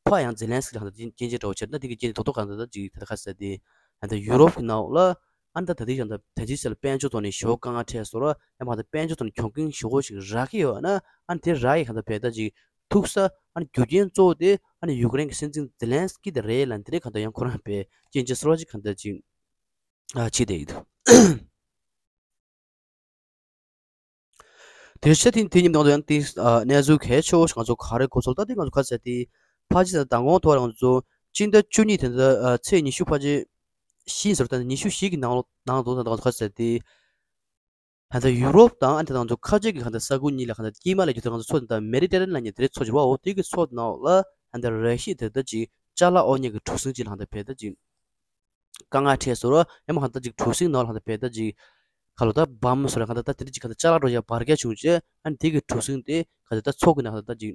ཕ་ཡང་ཛེ་ལན་སི་ཀི་གང་ལྟར་སྐྱོན་བརྗོད་འདྲ་བོ་བྱས་ན་དེ་གི་སྐྱོན་དོ་དོ་གང་ལྟར་ད་ཅིག་ད་ལྟ་ཁ་ཟེར་དེ་ད་ལྟ་ཡུ་རོབ་ཀྱི་ནང་ལ་ཨ་ནི་ད་ད་དེ་ཡང་ད་ད་ཅི་ཟེར་ལ་དཔལ་འབྱོར་ཐོག་ནས་ཞོ་དཀའ་ངལ་འཕྲད་སོང་ར། ཡང་མ་ད་དཔལ་འབྱོར་ཐོག་ནས་གྱོང་གུན་ཞོ་གོ་ཞིག་རག་གི་ཡོད་ན་ཨ་ནི་དེ་རག་ཡི་གང་ལྟར་བས་ད་ཅིག་ཐུག་ས་ཨ་ནི་རྒྱུ་རྐྱེན་གཙོ་བོ་དེ་ཨ་ནི་ཡུཀ་རེན་གྱི་སྲིད་འཛིན་ཛེ་ལན་སི་ཀི་དེ་རེད་ལ་དེ་རེད་གང་ལྟར་ཡང་ཁོ་རང་བས་སྐྱོན་བརྗོད་སོ་ར་ཅིག་གང་ལྟར་ཅིག་ཨ་བྱེད་བསྡད་ཡོད། དེ་ཆ་དེ་དེ་ཉིན་ནང་དུ་ཡང་དེ་ཨ་གནས་ཚུལ་གལ་ཆེ་བོ་ཞིག་ང་ཚོ་ག་རེ་གོ་ཚོད་ད་དེ་ང་ཚོ་ག་ཟེར་དེ་ཕལ་ཆེར་ད་མདང་དགོང་ཐོག་ང་ཚོ་སྤྱི་ཟླ་བཅུ་གཉིས་དེ་འདྲ་ཨ་ཚེས་ཉི་ཤུ་ཕལ་ཆེར་བཞི་ཟེར་ད་ཉི་ཤུ་བཞི་གི་ནང་ལོ་ནང་དུ་ད་ང་ཚོ་ག་ཟེར་དེ་ད་ལྟ་ཡུ་རོབ་དང་ཨ་ནི་ད་ང་ཚོ་ཁ་ཆེ་གི་ག་ད་ས་ཁུལ་གཉིས་ལ་ག་ད་དཀྱིལ་མ་ལ་རྒྱུ་ད་ང་ཚོ་མཚོ་དེ་ད་མེ་ཌི་ཊེ་རེ་ནི་ཡན་ལ་ཉེ་དེ་རེད་མཚོ་ཅིག་རེད་བ། འོ་དེ་གི་མཚོ་ནང་ལ་ད་ལྟ་ར་ཤི་ཡ་དེ་ད་ཅིག་ཅ་ལག་དབོར་མཁན་གྱི་གྲུ་གཟིངས་ཅིག་ལ་ད་ལྟ་བས་ད་ཅིག་དཀའ་ངལ་འཕྲད་སོང་ར། ཡང་མ་གང་ལྟར་ཅིག་གྲུ་གཟིངས་ནང་ལ་གང་ལྟར་བས་ད་ཅིག་ཁ་ལོ་ད་བམ་སོ་ར་གང་ལྟར་ད་དེ་འདྲ་ཅིག་གང་ལྟར་ཅ་ལག་འགྲོ་ཡ་འབར་གས་བྱུང་རྗེས་ཨ་ནི་དེ་གི་གྲུ་གཟིངས་དེ་གང་ལྟར་ད་མཚོ་གི་ནང་གང་ལྟར་ད་ཅིག་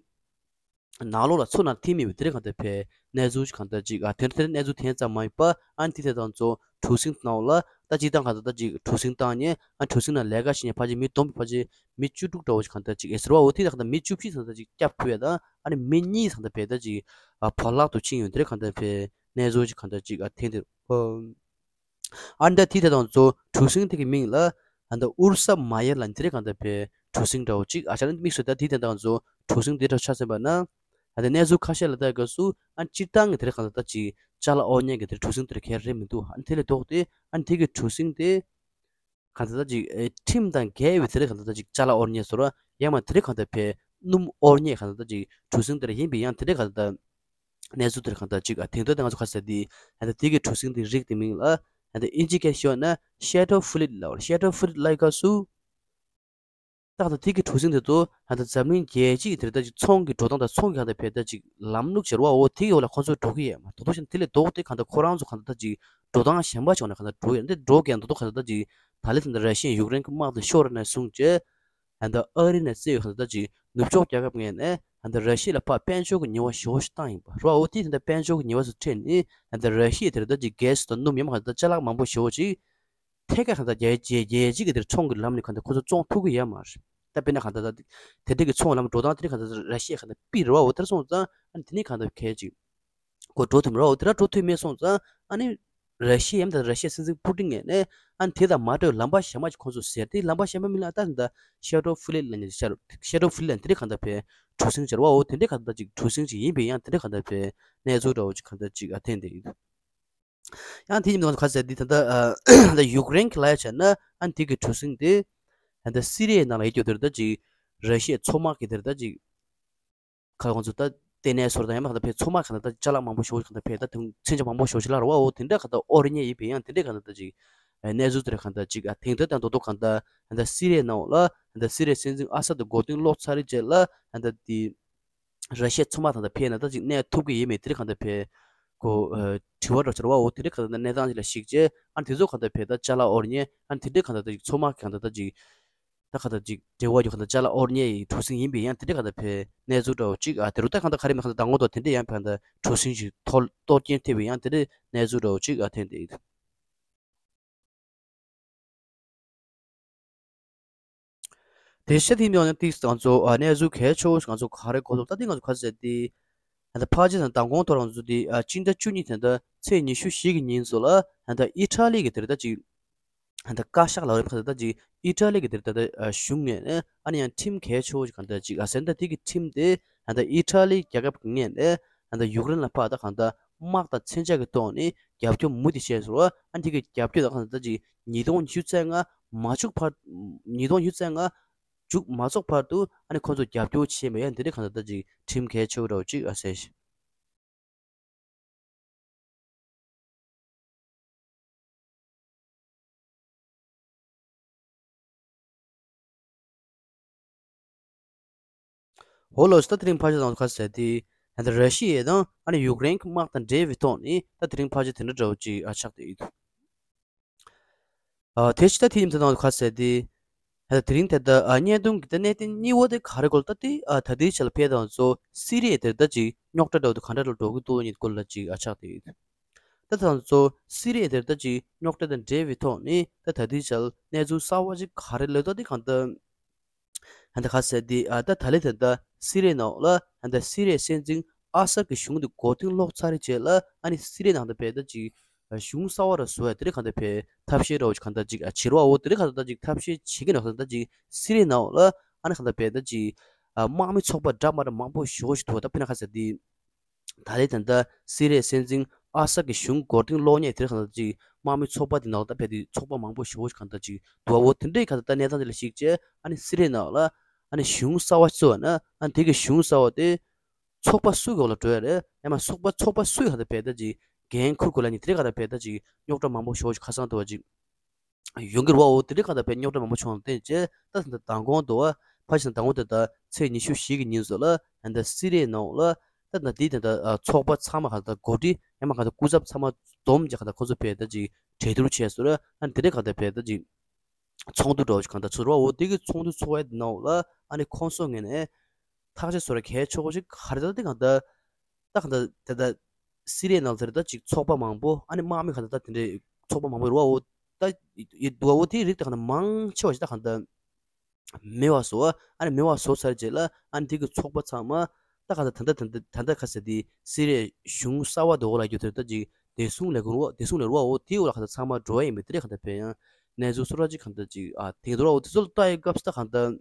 ནང་ལོགས་ལ་མཚོ་ནང་ཐིམ་མེད་པའི་དེ་རིང་གང་ལྟར་བས་གནས་ཚུལ་ཅིག་གང་ལྟར་ཅིག་ཨ་དེ་འདྲ་དེ་འདྲ་གནས་ཚུལ་དེ་ཙམ་མ་ཡིན་པ་ཨ་ནི་དེ་དེ་དང་ཚོ་གྲུ་གཟིངས་ནང་ལ་ད་ཅིག་དང་གང་ལྟར་ད་ཅིག་གྲུ་གཟིངས་བཏང་ཉེ་ཨ་གྲུ་གཟིངས་ནང་ལས་ཀ་བྱེད་ཉེ་ཕལ་ཆེར་མི་སྡོམ་པ་ཕལ་ཆེར་མི་བཅུ་དྲུག་འདྲ་བོ་ཅིག་གང་ལྟར་ཅིག་ཨེ་ཟེར་བ། འོ་དེ་དང་གང་ལྟར་མི་བཅུ་བཞི་ཙམ་ད་ཅིག་སྐྱབས་ཕུལ་ཡ་དང་ཨ་ནི་མི་གཉིས་ཙམ་ད་བས་ད་ཅིག་ཨ་བར་ལག་ཏུ་ཕྱིན་ཡོད་དེ་རིང་གང་ལྟར་བས། གནས་ཚུལ་ཅིག་གང་འདྲ་ཅིག་ཨ་ཐེངས་འདིར། ཨ་འདྲ་དེ་དེ་དང་ཚོ་གྲུ་གཟིངས་དེ་གི་མིང་ལ་ཨ་འདྲ་ཨུར་ས་མ་ཡ་ལ་འདི་རེད་གང་འདྲ་བས་གྲུ་གཟིངས་འདྲ་བོ་ཅིག་ཨ་ཅག་ནི་དམིགས་སུ་ད་དེ་དེ་དང་ཚོ་གྲུ་གཟིངས་དེ་འདྲ་ཆགས་ཟིན་པ་ན། ཨ་འདྲ་གནས་ཚུལ་ཁ་ཤས་ལ་ལྟ་སྐབས་སུ་ཨ་སྤྱིར་བཏང་གི་དེ་རེད་གང་འདྲ་ད་ཅིག་ཅ་ལག་དབོར་མཁན་གི་དེ་གྲུ་གཟིངས་དེ་རེད་གལ་རེད་མི་འདུག་ཨ་དེ་ལས་ལྡོག་སྟེ་ཨ་དེ་གི་གྲུ་གཟིངས་དེ། གང་ལྟར་ཅིག་ཨེ་ཁྲིམས་དང་འགལ་བའི་དེ་རིང་གང་ལྟར་ཅིག་ཅ་ལག་དབོར་མཁན་སོ་ར་ཡང་མ་དེ་རིང་གང་ལྟར་བས་སྣུམ་དབོར་མཁན་གང་ལྟར་ཅིག་གྲུ་གཟིངས་དེ་རིང་ཡིན་པས་ཡང་དེ་རིང་གང་ལྟར་གནས་ཚུལ་དེ་རིང་གང་ལྟར་ཅིག་ཨ་དེང་དུས་དེ་ང་ཚོ་ག་ཟེར་དེ་ཨ་ད་དེ་གི་གྲུ་གཟིངས་དེ་རིགས་དེ་མིང་ལ་ཨ་ད་ཨིན་ཇི་སྐད་ཤོད་ན་ཤེ་ཌོ་ཕི་ལིཊ་ལབ་པ་རེད། ཤེ་ཌོ་ཕི་ལིཊ་ལབ་སྐབས་སུ། ད་གང་ལྟར་དེ་གི་གྲུ་གཟིངས་དེ་ཚོ་ད་ལྟ་འཛམ་གླིང་རྒྱལ་སྤྱིའི་དེ་ལྟ་ཅིག་ཚོང་གི་འགྲོ་སྟངས་དང་ཚོང་གི་གང་ལྟར་བས་ད་ཅིག་ལམ་ལུགས་ཟེར་བ་འོ་དེ་གི་འོག་ལ་ཁོང་ཚོ་འགྲོ་གི་ཡོད་མ་རེད། དོ་དོ་ཞིག་དེ་ལས་ལྡོག་སྟེ་གང་ལྟར་ཁོ་རང་ཚོ་གང་ལྟར་ད་ཅིག་འགྲོ་སྟངས་གཞན་པ་ཅིག་འོག་ནས་གང་ལྟར་འགྲོ་ཡོད་འདི་འགྲོ་གི་ཡང་དོ་དོ་གང་ལྟར་ད་ཅིག་ད་ལི་དེ་འདྲ་ར་ཤི་ཡ་ཡུཀ་རེན་གྱི་དམག་དེ་ཤོར་ནས་བཟུང་བྱས་ད་ལྟ་ཨ་རི་ནས་བཙལ་བའི་གང་ལྟར་ད་ཅིག་ནུབ་ཕྱོགས་རྒྱལ་ཁབ་ངོས་ནས་ད་ལྟ་ར་ཤི་ཡ་ལ་ཕར་དཔལ་འབྱོར་གྱི་ཉེས་པ་ཞེ་པོ་ཞིག་བཏང་ཡིན་པ་རེད་བ། འོ་དེ་ད་ལྟ་དཔལ་འབྱོར་གྱི་ཉེས་པ་ཚོ་འཕྲད་ནས་ད་ལྟ་ར་ཤི་ཡ་དེ་རེད་ད་ཅིག་གྷེ་སི་དང་སྣུམ་ཡང་མ་གང་ལྟར་ཅ་ལག་མང་པོ་ཞེ་པོ་ཅིག་ཐད་ཀར་གང་ལྟར་རྒྱལ་རྒྱལ་རྒྱལ་སྤྱི་གི་དེར་ཚོང་གི་ལམ་ནས་གང་ལྟར་ཁོ་ཚོ་བཙོང་ཐུབ་ཀྱི་ཡོད་མ་རེད། ད་དཔེར་ན་གང་ལྟར་ད་དེ་འདྲ་གི་ཚོང་ལམ་འགྲོ་སྟངས་དེ་འདྲ་གང་ལྟར་ར་ཤི་ཡ་གང་ལྟར་སྤིར་རེད་བ། འོ་དེར་སོང་ཙང་ཨ་ནི་དེ་ནས་གང་ལྟར་གལ་ཅིག་གོ་འགྲོ་ཐུབ་མ་རེད་བ། འོ་དེ་འདྲ་འགྲོ་ཐུབ་མེད་སོང་ཙང་ཨ་ནི་ར་ཤི་ཡ་ཡང་ད་ར་ཤི་ཡ་སྲིད་འཛིན་པུ་ཏིན་ངོས་ནས་ཨ་ནི་དེ་དང་མ་འདྲ་བའི་ལམ་པ་གཞན་པ་ཅིག་ཁོང་ཚོས་ཟེར་ཏེ་ལམ་པ་གཞན་པ་མིན་ལ་ད་ད་ཤེ་ཌོ་ཕི་ལིཊ་ལབ་ནས་ཤར་ཤེ་ཌོ་ཕི་ལིཊ་ལབ་དེ་འདྲ་གང་ལྟར་བས་གྲུ་གཟིངས་ཟེར་བ། འོ་དེ་འདྲ་གང་ལྟར་ཅིག་གྲུ་གཟིངས་ཅིག་ཡིན་པས་ཡང་དེ་འདྲ་གང་ལྟར་བས་གནས་ཚུལ་འདྲ་བོ་ཅིག་གང་ལྟར་ཅིག་ཨ་ཐེངས་འདིར་ཡིན། ཡང་དེ་ཉིན་ང་ཚོ་ག་ཟེར་འདི་ད་ལྟ་ཨ་ད་ཡུཀ་རེན་གྱི་ལ་ཡ་བྱས་ན་ཨ་འདི་གི་གྲུ་གཟིངས་དེ་ད་ལྟ་སི་རི་ཡའི་ནང་ལ་ཡོད་རྒྱུ་དེར་ད་ཅིག་ར་ཤི་ཡའི་མཚོ་དམག་གི་དེར་ད་ཅིག་ཁ་ང་ཚོ་ད་ལྟེ་གནས་སོར་དང་ཡང་མ་གང་ལྟར་བས་མཚོ་དམག་གང་ལྟར་ད་ཅ་ལག་མང་པོ་ཞེ་པོ་གང་ལྟར་བས་ད་དུང་མཚོན་ཆ་མང་པོ་ཞེ་པོ་ཞིག་ལ་ར་བ་འོ་དེ་འདྲ་གང་ལྟར་དབོར་ཉེ་ཡིན་པས་ཡང་དེ་འདྲ་གང་ལྟར་ད་ཅིག་གནས་ཚུལ་དེར་གང་ལྟར་ཅིག་ཨ་དེང་དུས་དང་དོ་དོ་གང་ལྟར་ད་ལྟ་སི་རི་ཡའི་ནང་ལ་ད་ལྟ་སི་རི་ཡའི་སྲིད་འཛིན་ཨ་སད་འགོ་རྟིང་སློག་ཚར་རེད་རྗེས་ལ་ད་ལྟ་དེ། ར་ཤི་ཡའི་མཚོ་དམག་དང་ད་ཕེབས་ན་ད་ཅིག་གནས་ཐུབ་ཀྱི་ཡིན་མེད་དེ་རིང་གང་ལྟར་བས། ཀོ་ཨ་དྲི་བ་འདྲ་བོ་ཅིག་རེད་བ། འོ་དེ་འདྲའི་གང་ལྟར་གནས་སྟངས་ཅིག་ལ་གཞིགས་བྱས། ཨ་ནི་དེ་ཚོ་གང་ལྟར་བས་ད་ཅ་ལག་དབོར་མཁན། ཨ་ནི་དེ་འདྲའི་གང་ལྟར་ད་ཅིག་མཚོ་དམག་གི་གང་ལྟར་ད་ཅིག་ད་གང་ལྟར་ཅིག་འབྲེལ་བ་ཡོད་གང་ལྟར་ཅ་ལག་དབོར་མཁན་གྱི་གྲུ་གཟིངས་ཡིན་པའི་ཡང་དེ་འདྲའི་གང་ལྟར་བས་གནས་ཚུལ་འདྲ་བོ་ཅིག་ཨ་དེ་རུ་ད་གང་ལྟར་ག་རེ་མིན་གང་ལྟར་མདང་དགོང་དུ་དེ་འདྲའི་ཡང་གང་ལྟར་གྲུ་གཟིངས་ཤིག་གཏོར་གཏོར་སྐྱོན་ཐེབས་པའི་ཡང་དེ་འདྲའི་གནས་ཚུལ་འདྲ་བོ་ཅིག་ཨ་ཐོན་བསྡད་ཡོད། དེ་ཤ་དེ་མིན་ཡང་ཏིག་ང་ཚོ་ཨ་གནས་ཚུལ་གལ་ཆེ་བོ་ང་ཚོ་ག་རེ་གོ་ཐུབ། ད་ཏིག་ང་ཚོ་ག་ཟེར་ཏེ་ད་ཕལ་ཆེར་ད་མདང་དགོང་ཐོག་ང་ཚོ་དེ་ཨ་སྤྱི་ཟླ་བཅུ་གཉིས་དེ་ད་ཚེས་ཉི་ཤུ་བཞི་གི་ཉིན་ཚོ་ལ་ད་ཨི་ཊ་ལི་གི་དེར་ད་ཅིག་ད་བཀའ་ཤག་ལ་རེད་ཁ་ད་ཅིག་ཨི་ཊ་ལི་གི་དེར་ད་ཨ་གཞུང་ངོས་ནས་ཨ་ནི་ཡང་ཁྲིམས་གལ་ཆེ་བོ་ཅིག་གང་ད་ཅིག་ཨ་ཟེར་ད་དེ་གི་ཁྲིམས་དེ་ད་ཨི་ཊ་ལི་རྒྱལ་ཁབ་ཀྱི་ངོས་ནས་ད་ཡུཀ་རེན་ལ་ཕར་ད་གང་ད་དམག་དང་མཚོན་ཆ་གི་ཐོག་ནས་རྒྱབ་སྐྱོར་མུ་མཐུད་བྱས་སོང་། ཨ་ནི་དེ་གི་རྒྱབ་སྐྱོར་ད་གང་ད་ཅིག་ཉིས་སྟོང་ཉི་ཤུ་རྩ་ལྔ་མ་བཅུག་བར། ཉིས་སྟོང་ཉི་ཤུ་རྩ་ལྔ་མཇུག་མ་རྫོགས་བར་དུ་ཨ་ནི་ཁོང་ཚོ་རྒྱབ་སྐྱོར་བྱེད་མི་ཡ་འདི་འདྲ་གང་ལྟར་ད་ཅིག་ཁྲིམས་གལ་ཆེ་བོ་འདྲ་བོ་ཅིག་ཨ་ཟེར། འོ་ལོ་ད་དེ་རིང་ཕལ་ཆེར་དང་ཁ་ཟེར་ཏེ་ད་ར་ཤི་ཡ་དང་ཨ་ནི་ཡུཀ་རེན་གྱི་དམག་དང་འབྲེལ་བའི་ཐོག་ནས་ད་དེ་རིང་ཕལ་ཆེར་དེ་འདྲ་འདྲ་བོ་ཅིག་ཨ་ཆགས་བསྡད་ཡོད་འདུག་ཨ་དེ་ཕྱི་ད་དེ་ཡིན་ད་དང་ཁ་ཟེར་ཏེ་ད་དེ་རིང་དེ་ད་ཨ་བརྙན་ཐུང་གི་ད་གནད་དོན་གཉིས་པོ་དེ་ག་རེ་སྐོར་ད་དེ་ཨ་ད་དེའི་ཆ་ལ་ཕེབས་དང་ཚོ་སི་རི་ཡ་དེར་ད་ཅིག་རྙོག་དྲ་འདྲ་བོ་དེ་ག་འདྲ་འདྲ་འགྲོ་གི་འདུག་ཉིད་སྐོར་ལ་ཅིག་ཨ་ཆགས་བསྡད་ཡོད། ད་ད་ཚོ་སི་རི་ཡ་དེར་ད་ཅིག་རྙོག་དྲ་དང་འབྲེལ་བའི་ཐོག་ནས་ད་ད་ལྟའི་ཆར་གནས་ཚུལ་གསར་བ་ཅིག་ག་རེ་ལོས་ད་དེ་གང་ལྟར་ད་ད་ག་ཟེར་དེ་ཨ་ད་ད་ལེ་ད་ད་སི་རི་ཡའི་ནང་ལ་ད་ད་སི་རི་ཡའི་སྲིད་འཛིན་ཨ་སད་ཀྱི་གཞུང་དེ་མགོ་རྟིང་སློག་ཚར་རྗེས་ལ་ཨ་ནི་སི་རི་ཡའི་ནང་ད་བས་ད་ཅིག་གཞུང་གསར་བ་ར་བཟོ་ཡ་དེ་རེད་གང་ལྟར་བས་ཐབས་ཤེས་ར་བ་ཅིག་གང་ལྟར་ཅིག་ཨ་བྱེད་ར་བ་འོ་དེ་རེད་གང་ལྟར་ད་ཅིག་ཐབས་ཤེས་བྱེད་ཀྱི་ནོ་གང་ལྟར་ད་ཅིག་སི་རི་ཡའི་ནང་ལ་ཨ་ནི་གང་ལྟར་བས་ད་ཅིག་ཨ་དམག་མི་ཚོགས་པ་འདྲ་མ་འདྲ་མང་པོ་ཞེ་པོ་ཞིག་འདུག་ད་དཔེར་ན་ག་ཟེར་དེ། ད་ལྟའི་ད་ལྟ་སི་རི་ཡའི་སྲིད་འཛིན་ཨ་སད་ཀྱི་གཞུང་མགོ་རྟིང་སློག་མཁན་དེར་གང་ལྟར་ཅིག་དམག་མི་ཚོགས་པ་དེ་ནང་ལ་ད་ཕེབས་ཏེ་ཚོགས་པ་མང་པོ་ཞེ་པོ་ཞིག་གང་ལྟར་ཅིག་འདུག་བ། འོ་དེ་འདྲའི་གང་ལྟར་ད་གནས་སྟངས་དེ་ལ་གཞིགས་བྱས་ཨ་ནི་སི་རི་ཡའི་ནང་ལ་ཨ་ནི་གཞུང་གསར་བ་བཙུགས་ན་ཨ་ནི་དེ་གི་གཞུང་གསར་བ་དེ་ཚོགས་པ་སུ་གི་འོག་ལ་འགྲོ་ཡ་རེད། ཡང་མ་ཚོགས་པ་ཚོགས་པ་སུ་ཡི་གང་ལྟར་ཕེབས་ད་ཅིག་འགན་འཁུར་དགོས་ལ་ནི་དེ་རེད་གང་ལྟར་ཕེབས་ད་ཅིག་རྙོག་དྲ་མང་པོ་ཞེ་པོ་ཞིག་ཁ་སང་འདུག་བ་ཅིག་ཡོང་གི་རེད་བ། འོ་དེ་འདྲའི་གང་ལྟར་བས་རྙོག་དྲ་མང་པོ་བྱུང་བ་ལ་བརྟེན་བྱས་ད་ད་མདང་དགོང་དུ་བ་ཕ་ཞིག་མདང་དགོང་དེ་ད་ཚེས་ཉི་ཤུ་བཞི་གི་ཉིན་སོགས་ལ་ད་ད་སི་རི་ཡའི་ནང་ལ་ད་ད་དེའི་ད་ད་ཚོགས་པ་ཚང་མ་གང་ལྟར་འགོ་ཁྲིད་ཡང་མ་གང་ལྟར་སྐུ་ཚབ་ཚང་མ་བསྡོམས་བྱས་གང་ལྟར་ཁོང་ཚོ་བས་ད་ཅིག་གྲོས་བསྡུར་བྱས་སོང་ར། ཨ་ནི་དེ་འདྲའི་གང་ལྟར་བས་ད་ཅིག་ཚོགས་འདུ་འདྲ་བོ་ཞིག་གང་ལྟར་ཚོགས་ར་བ། འོ་དེ་གི་ཚོགས་འདུ་ཚོགས་ཡ་དེ་ནང་ལ་ཨ་ནི་ཁོང་ཚོ་ངོས་ནས་ཐག་གཅོད་བཟོ་ར་གལ་ཆེ་བོ་ཞིག་ག་རེ་ད་དེ་གང་ལྟར། ད་གང་ལྟར་ད་ལྟ་སི་རི་ཡའི་ནང་ལ་ད་ཅིག་ཚོགས་པ་མང་པོ་ཨ་ནི་དམག་མི་གང་ལྟར་ད་དེ་འདྲའི་ཚོགས་པ་མང་པོ་རུ་བ་འོ་ད་ཡོད་འདུག་བ། འོ་དེའི་རིགས་ད་གང་ལྟར་མང་ཆེ་བ་ཞིག་ད་གང་ལྟར་མེད་པ་བཟོ་བ། ཨ་ནི་མེད་པ་བཟོ་ཚར་རྗེས་ལ་ཨ་ནི་དེ་གི་ཚོགས་པ་ཚང་མ་ད་གང་ལྟར་ད་ལྟ་ད་ལྟ་ད་ལྟ་ག་ཟེར་དེ་སི་རི་ཡའི་གཞུང་གསར་བ་འདི་འོག་ལ་ཡོད་དེ་ད་ཅིག་བདེ་སྲུང་ལས་ཁུངས་རུ་བ། བདེ་སྲུང་ལས་རུ་བ་འོ་དེའི་འོག་ལ་གང་ལྟར་ཚང་མ་འགྲོ་བ་ཡིན་པས། དེ་རིགས་གང་ལྟར་བས་ཡང་གནས་ཚུལ་སོ་ར་ཅིག་གང་ལྟར་ཅིག་ཨ་དེང་དུ་ར་འོ་དེ་ཚོ་ལ་ལྟ་ཡི་སྐབས་སུ་ད་གང་ལྟར།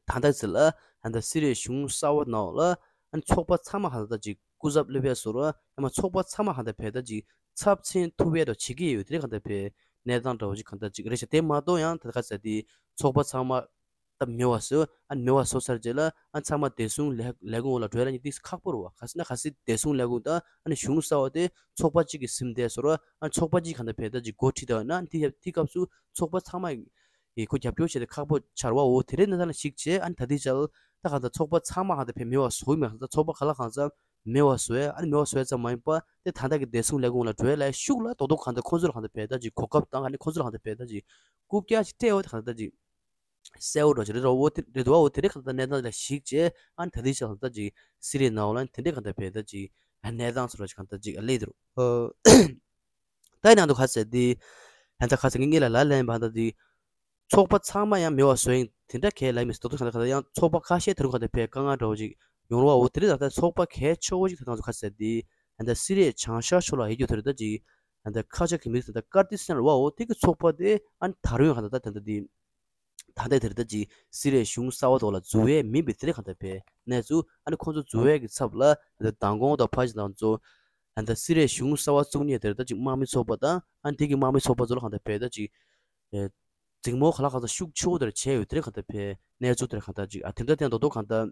ད་ལྟ་ཟེར་ལ་ད་ལྟ་སི་རི་ཡའི་གཞུང་གསར་བ་ནང་ལ་ཨ་ནི་ཚོགས་པ་ཚང་མ་གང་ལྟར་ཅིག་སྐུ་ཚབ་སླེབས་ཡ་བཟོ་ར། ཡང་མ་ཚོགས་པ་ཚང་མ་གང་ལྟར་བས་ད་ཅིག་ཚབ་མཚོན་ཐུབ་ཡ་འདྲ་བྱེད་ཀྱི་ཡོད། དེ་རིགས་གང་ལྟར་བས་གནས་སྟངས་འདྲ་བོ་ཅིག་གང་ལྟར་ཅིག་རེད་ཤག་དེ་མ་གཏོགས་ཡང་ད་ག་ཟེར་དེ་ཚོགས་པ་ཚང་མ་ད་མེད་པ་བཟོ། ཨ་ནི་མེད་པ་བཟོ་ཚར་རྗེས་ལ་ཨ་ནི་ཚང་མ་བདེ་སྲུང་ལས་ལས་ཁུངས་འོག་ལ་འགྲོ་ཡ་ལ་ནི་ཏིག་ཁག་པོ་རེད་བ། ག་ཟེར་ན་ག་ཟེར་བདེ་སྲུང་ལས་ཁུངས་དང་ཨ་ནི་གཞུང་གསར་བ་དེ་ཚོགས་པ་གཅིག་གིས་ཟིན་བསྡད་བཟོ་ར། ཨ་ནི་ཚོགས་པ་གཅིག་གང་ལྟར་བས་ད་ཅིག་འགོ་ཁྲིད་ད་ཡོད་ན་དེ་དེ་སྐབས་སུ་ཚོགས་པ་ཚང་མ་ཡི་ཁོ་རྒྱབ་སྐྱོར་བྱས་ཏེ་ཁག་པོ་ཆགས་རེད་བ། འོ་དེ་རེད་ན་ད་ལ་གཞིགས་བྱས་ཨ་ནི་ད་ལྟའི་ཆར་ད་གང་ལྟར་ཚོགས་པ་ཚང་མ་གང་ལྟར་བས་མེད་པ་བཟོ་གི་མེད། གང་ལྟར་ཚོགས་པ་ག་ལ་གང་ལྟར་མེད་པ་བཟོ་ཡ། ཨ་ནི་མེད་པ་བཟོ་ཡ་ཙམ་མ་ཡིན་པ་དེ་ད་ལྟ་གི་བདེ་སྲུང་ལས་ཁུངས་ལ་འགྲོ་ཡ་ལ་ཤུགས་ལ་རྡོག་རྡོག་གང་ལྟར་ཁོང་ཚོ་ལ་གང་ལྟར་བས་ད་ཅིག་གོ་སྐབས་དང་ཨ་ནི་ཁོང་ཚོ་ལ་གང་ལྟར་བས་ད་ཅིག་རྐུབ་བཀྱག་ཅིག་སྤྲད་འོ་དེ་གང་ལྟར་ཅིག་གསལ་བོ་འདྲ་ཅིག་རེད་བ། འོ་དེ་རེད་འདུག་བ། འོ་དེ་རིགས་གང་ལྟར་གནས་སྟངས་ལ་གཞིགས་བྱས་ཨ་ནི་ད་ལྟའི་ཆར་གང་ལྟར་ཅིག་སི་རི་ཡའི་ནང་ལ་དེ་འདྲས་གང་ལྟར་བས་ད་ཅིག་གནས་སྟངས་ཚོ་ལ་ཅིག་གང་ལྟར་ཅིག་སླེབས་འདུག་ཨ། ད་ཡིན་ནང་དུ་ཁ་ཟེར་དེ་ད་ལྟ་ཁ་ཟེར་ངེད་ངེད་ལ་ལ་ལན་བ་ད་དེ། ཚོགས་པ་ཚང་མ་ཡང་མེད་པ་བཟོ་ཡིན་དེ་འདྲ་གས་ལབ་མི་སྲིད། དོ་དོ་གང་ལྟར་གང་ལྟར་ཡང་ཚོགས་པ་ཁ་ཤས་དེ་རུ་གང་ལྟར་བས་དཀའ་ངལ་འདྲ་བོ་ཅིག་ཡོང་རུ་བ། འོ་དེ་རིགས་ད་ལྟ་ཚོགས་པ་གལ་ཆེ་བོ་ཅིག་ད་ཐང་ཚོ་ཁ་ཟེར་དེ་ད་ལྟ་སི་རི་ཡའི་བྱང་ཤར་ཕྱོགས་ལ་ཡོད་རྒྱུ་དེ་རེད། ད་ཅིག་ད་ལྟ་ཁ་ཆག་གི་མི་རིགས་ད་ལྟ་ཀར་ཏི་སི་ཐན་རུ་བ། འོ་དེ་གི་ཚོགས་པ་དེ་ཨ་ནི་ད་རུང་ཡང་གང་ལྟར་ད་ད་ལྟ་དེ་ད་ལྟ་དེ་རེད། ད་ཅིག་སི་རི་ཡའི་གཞུང་གསར་བ་ཐོག་ལ་འཛུལ་བས་མིན་པའི་དེ་རིགས་གང་ལྟར་བས་གནས་ཚུལ་ཨ་ནི་ཁོང་ཚོ་འཛུལ་བས་ཀྱི་ཚབ་ལ་ད་ལྟ་མདང་དགོང་དང་ཕར་ཕྱིན་དང་ཚོ་ད་ལྟ་སི་རི་ཡའི་གཞུང་གསར་བ་བཙུགས་མཁན་དེར་ད་ཅིག་དམག་མི་ཚོགས་པ་དང་ཨ་ནི་དེ་གི་དམག་མི་ཚོགས་པ་ཚོ་ལ་གང་ལྟར་བས་ད་ཅིག་ཨེ་འཛིང་མོ་ག་ལ་གང་ལྟར་ཤུགས་ཆེ་བོ་དེར་བྱས་ཡོད། དེར་གང་ལྟར་བས་གནས་ཚུལ་དེར་གང་ལྟར་ཅིག་ཨ་དེ་འདྲ་དེ་རྡོག་རྡོག་གང་ལྟར་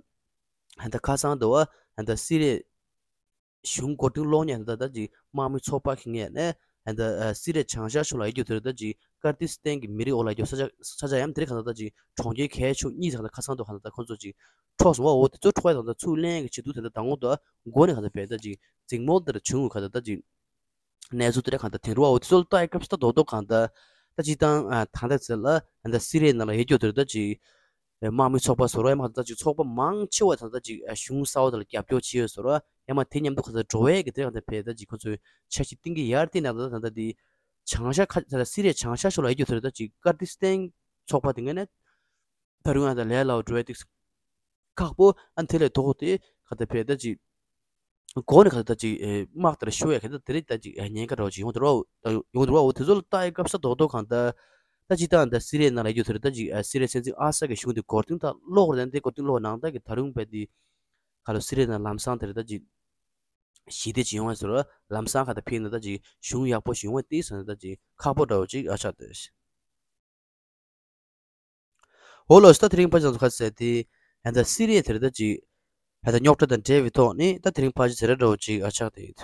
ཨ་ད་ཁ་སང་དུ་བ་ཨ་ད་སི་རི་ཡའི་གཞུང་མགོ་རྟིང་སློག་མཁན་ད་ད་ཅིག་དམག་མི་ཚོགས་པ་གི་ངོས་ནས་ ཨ་ད་ཨ་སི་རི་ཡའི་བྱང་ཤར་ཕྱོགས་ལ་ཡོད་རྒྱུ་དེ་རེད། ད་ཅིག་ཀར་ཏི་སི་ཐན་གྱི་མི་རིགས་འོག་ལ་ཡོད་རྒྱུ་ས་ཆ་ས་ཆ་ཡང་དེ་རིང་གང་ལྟར་ད་ཅིག་གྲོང་ཁྱེར་གལ་ཆེ་ཤོས་གཉིས་ཙམ་ལ་ཁ་ཚང་དུ་གང་ལྟར་ཁོང་ཚོ་ཅིག་འཕྲོག་སོང་བ། འོ་དེ་ཚོ་འཕྲོག་ཡ་དང་ད་ཚུར་ལེན་གྱི་བྱེད་དུས་དེ་ད་ངོ་ད་མགོ་ནས་གང་ལྟར་བས་ད་ཅིག་འཛིང་མོ་དེར་བྱུང་བ་གང་ལྟར་ད་ཅིག་གནས་ཚུལ་དེ་འདྲ་གང་ལྟར་དེང་རུ་བ། འོ་དེ་ཚོ་ལ་ལྟ་ཡ་སྐབས་སུ་ད་རྡོག་རྡོག་གང་ལྟར་ད་ཅིག་དང་ཨ་ད་ལྟ་ཚེ་ལ་ཨ་ད་སི་རི་ཡའི་ནང་ལ་ཡོད་རྒྱུ་དེར་ད་ཅིག་དམག་མི་ཚོགས་པ་བཟོ་ར་ཡ་མ་ད་ཅིག་ཚོགས་པ་མང་ཆེ་བ་ད་ད་ཅིག་གཞུང་གསར་བ་དང་རྒྱབ་སྐྱོར་བྱེད་ཡོད་བཟོ་ར་ཡ་མ་དེ་མཉམ་དུ་ག་ཚོད་འགྲོ་བས་གི་དེ་ག་ད་བས་ད་ཅིག་ཁོ་ཚོས་འཆར་གཞི་བཏིང་གི་ཡར་བལྟས་ན་ད་ད་ད་དེ་བྱང་ཤར་ཁ་ད་སི་རི་ཡའི་བྱང་ཤར་ཕྱོགས་ལ་ཡོད་རྒྱུ་དེར་ད་ཅིག་ཀར་ཏི་སི་ཐན་ཚོགས་པ་དེ་ངས་ནས་ད་རུང་ཡང་ད་ལས་སླ་བོ་འགྲོ་བས་ཏིག་ཁག་པོ། ཨ་དེ་ལས་དོག་དེ་ག་ད་བས་ད་ཅིག་གོ་ནས་ག་ད་ཅིག་དམག་དེར་ཤོ་ཡ་ག་ད་དེ་རིགས་ད་ཅིག་ཉེན་ཁ་རོ་ཅིག་ཡོང་དུ་རོ་ཡོང་དུ་རོ། འོ་དེ་ཚོ་ལ་ལྟ་ཡ་སྐབས་ས་རྡོག་རྡོག་གང་ད་ད་ཅིག་དང་ད་སི་རི་ཡའི་ནང་ལ་ཡོད་རྒྱུ་དེར་ད་ཅིག་སི་རི་ཡའི་སྲིད་འཛིན་ཨ་སད་ཀྱི་གཞུང་དེ་འགོར་ཐེངས་ད་ལོག་རེད། དེ་འགོར་ཐེངས་ལོག་ནང་ད་གི་ད་རུང་བས་དེ་ག་ལོ་སི་རི་ཡའི་ནང་ལམ་སང་དེར་ད་ཅིག་ཞི་བདེ་ཅིག་ཡོང་བ་ཟེར་བ་ལམ་སང་ག་ད་ཕེབས་ན་ད་ཅིག་གཞུང་ཡག་པོ་ཞིག་ཡོང་བ་དེ་ཟེར་ན་ད་ཅིག་ཁག་པོ་འདྲ་བོ་ཅིག་ཨ་ཆགས་དེ། འོ་ལོ་ད་དེ་རིང་ཕ་ཅང་ཚོ་ཁ་ཟེར་དེ་ཨ་ད་སི་རི་ཡ་དེར་ད་ཅིག་ཨ་ད་རྙོག་དྲ་དང་འབྲེལ་བའི་ཐོག་ནས་ད་དེ་རིང་ཕ་ཅི་ཟེར་ར་འདྲ་བོ་ཅིག་ཨ་ཆགས་དེ་ཡོད།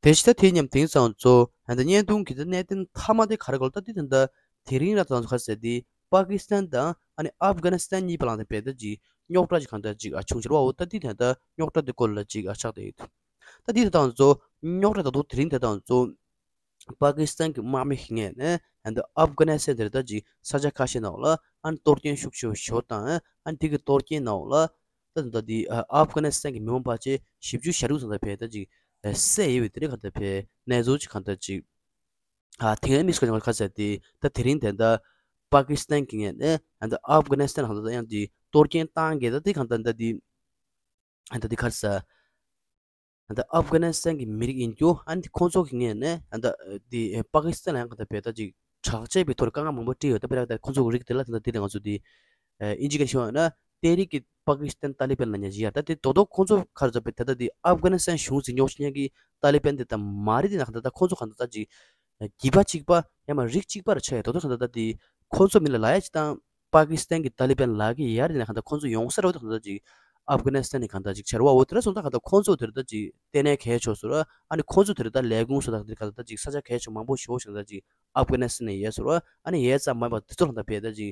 དེ་བཞིན་ད་དེ་མཉམ་དེང་སང་ཚོ་ཨ་ད་བརྙན་ཐུང་གི་ད་གནད་དོན་མཐའ་མ་དེ་ག་རེ་གོ་ལ་ད་དེ་ད་ད་དེ་རིང་ར་ད་ཚོ་ཁ་ཟེར་དེ་པ་ཀི་སི་ཐན་དང་ཨ་ནི་ཨབ་གྷ་ནི་སི་ཐན་གཉིས་བར་ལ་ད་བས་ད་ཅིག་རྙོག་དྲ་ཅིག་གང་ད་ཅིག་ཨ་བྱུང་ཕྱིར་བ། འོ་ད་དེ་ད་ད་རྙོག་དྲ་དེ་སྐོར་ལ་ཅིག་ཨ་ཆགས་དེ་ཡོད། ད་དེ་ད་ད་ཚོ་རྙོག་དྲ་ད་དུ་དེ་རིང་ད་ད་ཚོ། པ་ཀི་སི་ཐན་གྱི་དམག་མི་ཞིག་ངས་ནས་ཨ་ད་ཨབ་གྷ་ནི་སི་ཐན་དེར་ད་ཅིག་ས་ཆ་ཁ་ཤས་ནང་ལ་ཨ་ནི་གཏོར་སྐྱོན་ཤུགས་ཆེ་བ་ཞོ་དང་ཨ་ནི་དེ་གི་གཏོར་སྐྱོན་ནང་ལ་ད་ད་དེ་ཨབ་གྷ་ནི་སི་ཐན་གྱི་མི་མང་ཕལ་ཆེར་བཞི་བཅུ་ཞེ་དྲུག་ཙམ་ད་བས་ད་ཅིག་བསད་ཡོད་པའི་དེ་རིགས་གང་ད་བས་གནས་ཚུལ་ཅིག་གང་ད་ཅིག་ཨ་དེ་ངས་མིས་ཁ་ཁ་ཟེར་དེ་ད་དེ་རིང་དེ་ད་པ་ཀི་སི་ཐན་གྱི་ངས་ནས་ཨ་ད་ཨབ་གྷ་ནི་སི་ཐན་གང་ད་ཡང་དེ་གཏོར་སྐྱོན་བཏང་གི་ད་དེ་གང་ད་ད་དེ་ཨ་ད་དེ་ཁར་ས། ཨ་ད་ཨབ་གྷ་ནི་སི་ཐན་གྱི་མི་རིགས་ཡིན་རྒྱུ་ཨ་ནི་ཁོང་ཚོ་གི་ངོས་ནས་ཨ་ད་དེ་པ་ཀི་སི་ཐན་ལ་ཡང་ག་ད་བས་ད་ཅིག་དྲག་ཆས་པའི་ཐོག་དཀའ་ངལ་མང་པོ་འཕྲད་ཡོད། ད་དཔེར་ན་ད་ཁོང་ཚོ་གི་རིགས་དེ་ལ་ད་ད་དེ་ལ་ང་ཚོ་དེ་ཨིན་ཇི་སྐད་ཤོད་ན་ཏེ་རིག་གི་པ་ཀི་སི་ཐན་ཏཱ་ལི་བན་ལ་ཉེ་ཞིག་ཡ། ད་དེ་རྡོག་རྡོག་ཁོང་ཚོ་ག་རེ་ད་བས་ད་ད་དེ་ཨབ་གྷ་ནི་སི་ཐན་གཞུང་འཛིན་སྐྱོང་བྱེད་མཁན་གྱི་ཏཱ་ལི་བན་དེ་ད་མ་རེད། དེ་ན་ག་ད་ད་ཁོང་ཚོ་ག་ད་ད་ཅིག་རྒྱུད་པ་གཅིག་པ་ཡང་མ་རིགས་གཅིག་པ་རེ་ཆགས་ཡ། རྡོག་རྡོག་ག་ད་ད་དེ་ཁོང་ཚོ་མི་ལ་ལ་ཡ་ཅིག་དང་། པ་ཀི་སི་ཐན་གྱི་ཏཱ་ལི་བན་ལག་གི་ཡར་ནས་གང་ལྟར་ཁོང་ཚོ་ཡོང་ས་རེད། གང་ལྟར་ཅིག་ཨབ་གྷ་ནི་སི་ཐན་ནས་གང་ལྟར་ཅིག་ཕྱིར་བ་འོ་དེ་ར་སོང་ཙང་གང་ལྟར་ཁོང་ཚོ་དེ་ར་ད་ཅིག་ལྟེ་གནས་གལ་ཆེ་ཤོས་ར། ཨ་ནི་ཁོང་ཚོ་དེ་ར་ད་ལས་ཁུངས་སོ་ད་དེ་གང་ལྟར་ཅིག་ས་ཆ་གལ་ཆེ་མང་པོ་ཞེ་པོ་ཞིག་གང་ལྟར་ཅིག་ཨབ་གྷ་ནི་སི་ཐན་ནས་ཡོད་ས་ར། ཨ་ནི་ཡོད་ཙམ་མ་ཡིན་པ་དེ་ཚོ་གང་ལྟར་བས་ད་ཅིག་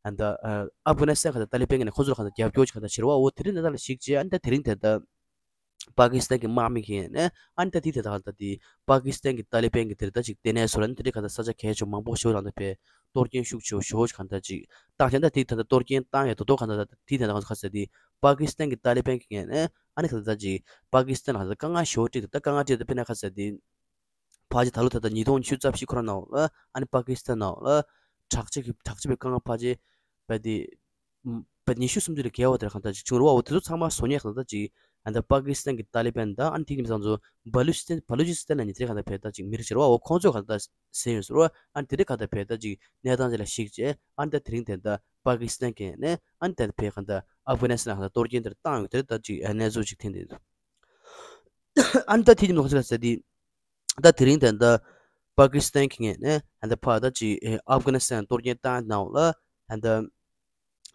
ཨ་ད་ཨབ་གྷ་ནི་སི་ཐན་གང་ལྟར་ཏཱ་ལི་བན་གྱི་ནས་ཁོང་ཚོ་ལ་གང་ལྟར་རྒྱབ་སྐྱོར་ཅིག་གང་ལྟར་ཕྱིར་བ་འོ་དེ་རིང་ད་ལྟ་ལ་ཞིག་ཅེས། ཨ་ནི་ད་དེ་རིང་དེ་ད། པ་ཀི་སི་ཐན་གྱི་དམག་མི་གིས་ནས་ཨ་ནི་ད་དེ་དེ་དག་ད་དེ་པ་ཀི་སི་ཐན་གྱི་ཏཱ་ལི་བན་གྱི་དེར་ད་ཅིག་ལྟེ་གནས་སོ་ལ་ནི་དེ་རིགས་ག་ད་ས་ཆ་གལ་ཆེ་མང་པོ་ཞེ་པོ་རང་ད་བས་གཏོར་སྐྱོན་ཤུགས་ཆེ་ཤོས་གང་ད་ཅིག་བཏང་ཆེན་ད་དེ་ད་ད་གཏོར་སྐྱོན་བཏང་ཡ་དོ་དོ་གང་ད་ད་དེ་དེ་དག་ག་ས་དེ་པ་ཀི་སི་ཐན་གྱི་ཏཱ་ལི་བན་གྱིས་ནས་ཨ་ནི་ག་ད་ད་ཅིག་པ་ཀི་སི་ཐན་ལ་ག་ད་དཀའ་ངལ་ཞེ་པོ་སྤྲད་དེ་ད་དཀའ་ངལ་སྤྲད་དེ་དཔེར་ན་ག་ས་དེ། ཕལ་ཆེར་ད་ལོ་ད་ལྟ་ཉིས་སྟོང་ཉི་ཤུ་རྩ་བཞི་ཁོ་རང་ནང་ལ་ཨ་ནི་པ་ཀི་སི་ཐན་ནང་ལ་དྲག་ཆས་ཀྱི་དྲག་ཆས་པའི་དཀའ་ངལ་ཕལ་ཆེར་བས་དེ་བས་ཉི་ཤུ་སུམ་ཅུ་ལས་བརྒལ་བ་དེར་གང་ལྟར་ཅིག་བྱུང་རུང་བ། འོ་དེ་ཚོ་ཚང་མ་བཟོ་མཁན་གང་ལྟར་ཅིག་ཨ་ནི་ད་པ་ཀི་སི་ཐན་གྱི་ཏཱ་ལི་བན་དང་ཨ་ནི་དེ་གཉིས་ཚང་ཚོ་བ་ལུ་ཅི་སི་ཐན་བ་ལུ་ཅི་སི་ཐན་ལ་ཉེ་དེ་གང་ལྟར་བས་ད་ཅིག་མི་རིགས་བྱེད་རུང་བ། འོ་ཁོང་ཚོས་གང་ལྟར་ཟེར་ཡོད་ཟེར་བ། ཨ་ནི་དེ་རིགས་གང་ལྟར་བས་ད་ཅིག་གནས་སྟངས་ཅིག་ལ་གཞིགས་བྱས་ཨ་ནི་ད་དེ་རིང་དེ་ད་པ་ཀི་སི་ཐན་གྱིས་ནས་ཨ་ནི་ད་བས་གང་ལྟར་ཨབ་གྷ་ནི་སི་ཐན་ལ་གང་ལྟར་གཏོར་སྐྱོན་དེར་བཏང་ཡོད་དེ་ད་ཅིག་གནས་ཚུལ་ཅིག་ཐོན་བསྡད་འདུག་ཨ་ནི་ད་དེ་གཉིས་ཚང་ཚོ་ལ་ཟེར་དེ། ད་དེ་རིང་དེ་འདྲ་པ་ཀི་སི་ཐན་གྱི་ངོས་ནས་ཨ་ནི་ཕར་ད་ཅིག་ཨེ་ཨབ་གྷ་ནི་སི་ཐན་གཏོར་སྐྱོན་བཏང་ནང་ལ་ཨ་ནི་ད་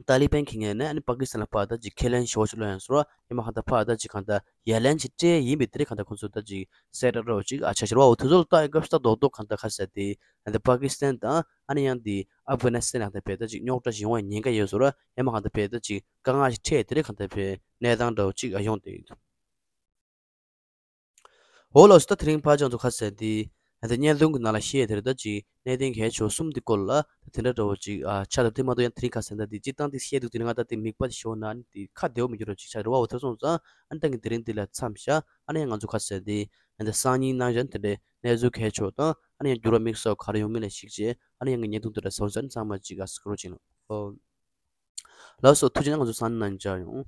ཏཱ་ལི་བན་གྱི་ངོས་ནས་ཨ་ནི་པ་ཀི་སི་ཐན་ལ་ཕར་ད་ཅིག་ཁས་ལེན་ཞོར་ཅིག་ལོན་ཡང་ཟེར་བ་ཡིན་མ་གང་ལྟར་ཕར་ད་ཅིག་གང་ལྟར་ཡ་ལན་ཅིག་སྤྲད་ཡིན་པའི་དེ་རིང་གང་ལྟར་ཁོང་ཚོ་ད་ཅིག་གསལ་བསྒྲགས་རོགས་ཅིག་ཨ་ཆ་ཤར་བའོ། དེ་ཚོ་ལ་ལྟ་ཡི་སྐབས་སུ་ད་རྡོག་རྡོག་གང་ལྟར་ཁ་གསལ་ཏེ་ཨ་ནི་པ་ཀི་སི་ཐན་དང་ཨ་ནི་ཡང་དེ་ཨབ་གྷ་ནི་སི་ཐན་ཡང་ད་བས་ད་ཅིག་རྙོག་དྲ་ཞིག་ཡོང་བའི་ཉེན་ཁ་ཡོད་ཟེར་བ་ཡིན་མ་གང་ལྟར་བས་ད་ཅིག་དཀའ་ངལ་ཞིག་འཕྲད་དེ་རིང་གང་ལྟར་བས་གནས་སྟངས་འདྲ་བོ་ཅིག་ཨ་ཡོང་བསྡད་ཡོད། འོ་ལགས་སོ། ད་དེ་རིང་ཕར་ཅང་ཚོ་ཁ་གསལ་ཏེ་ཨ་ད་བརྙན་ཐུང་གི་ནང་ལ་བཤད་དེར་ད་ཅིག་གནད་དོན་གལ་ཆེ་བ་གསུམ་དེ་སྐོར་ལ་ད་དེ་འདྲ་འདྲ་བོ་ཅིག་ཨ་ཆགས་འདུག་དེ་མ་གཏོགས་ཡང་དེ་རིང་ཁ་གསལ་ད་དེ་སྤྱིར་བཏང་དེ་བཤད་འདུག་དེ་རིང་ང་ད་དེ་མིག་པ་དེ་ཞོག་ན་ནི་དེ་ཁ་བདེ་བོ་མི་འགྱུར་བ་ཅིག་ཆགས་རེད་བ། འོ་དེ་སོང་ཙང་ཨ་ནི་ད་གིན་དེ་རིང་འདི་ལ་མཚམས་བཞག་ཨ་ནི་ཡང་ང་ཚོ་ཁ་གསལ་ཏེ་ཨ་ད་སང་ཉིན་གནངས་ཚེ་དེ་འདྲའི་གནས་ཚུལ་གལ་ཆེ་བ་དང་ཨ་ནི་ཡང་འགྱུར་བ་དམིགས་བསལ་ག་རེ་ཡོང་མིན་ལ་གཞིགས་བྱས་ཨ་ནི་ཡང་གི་བརྙན་ཐུང་དེ་འདྲ་བཟོ་ཚར་ནས་ཚང་མ་ཅིག་ཨ་སྐུ་རོགས་བྱེད་ལ། ལགས་སོ། ཐུགས་རྗེ་གནང་། ང་ཚོ་སང་ཉིན་ནང་མཇལ་ཡོང་།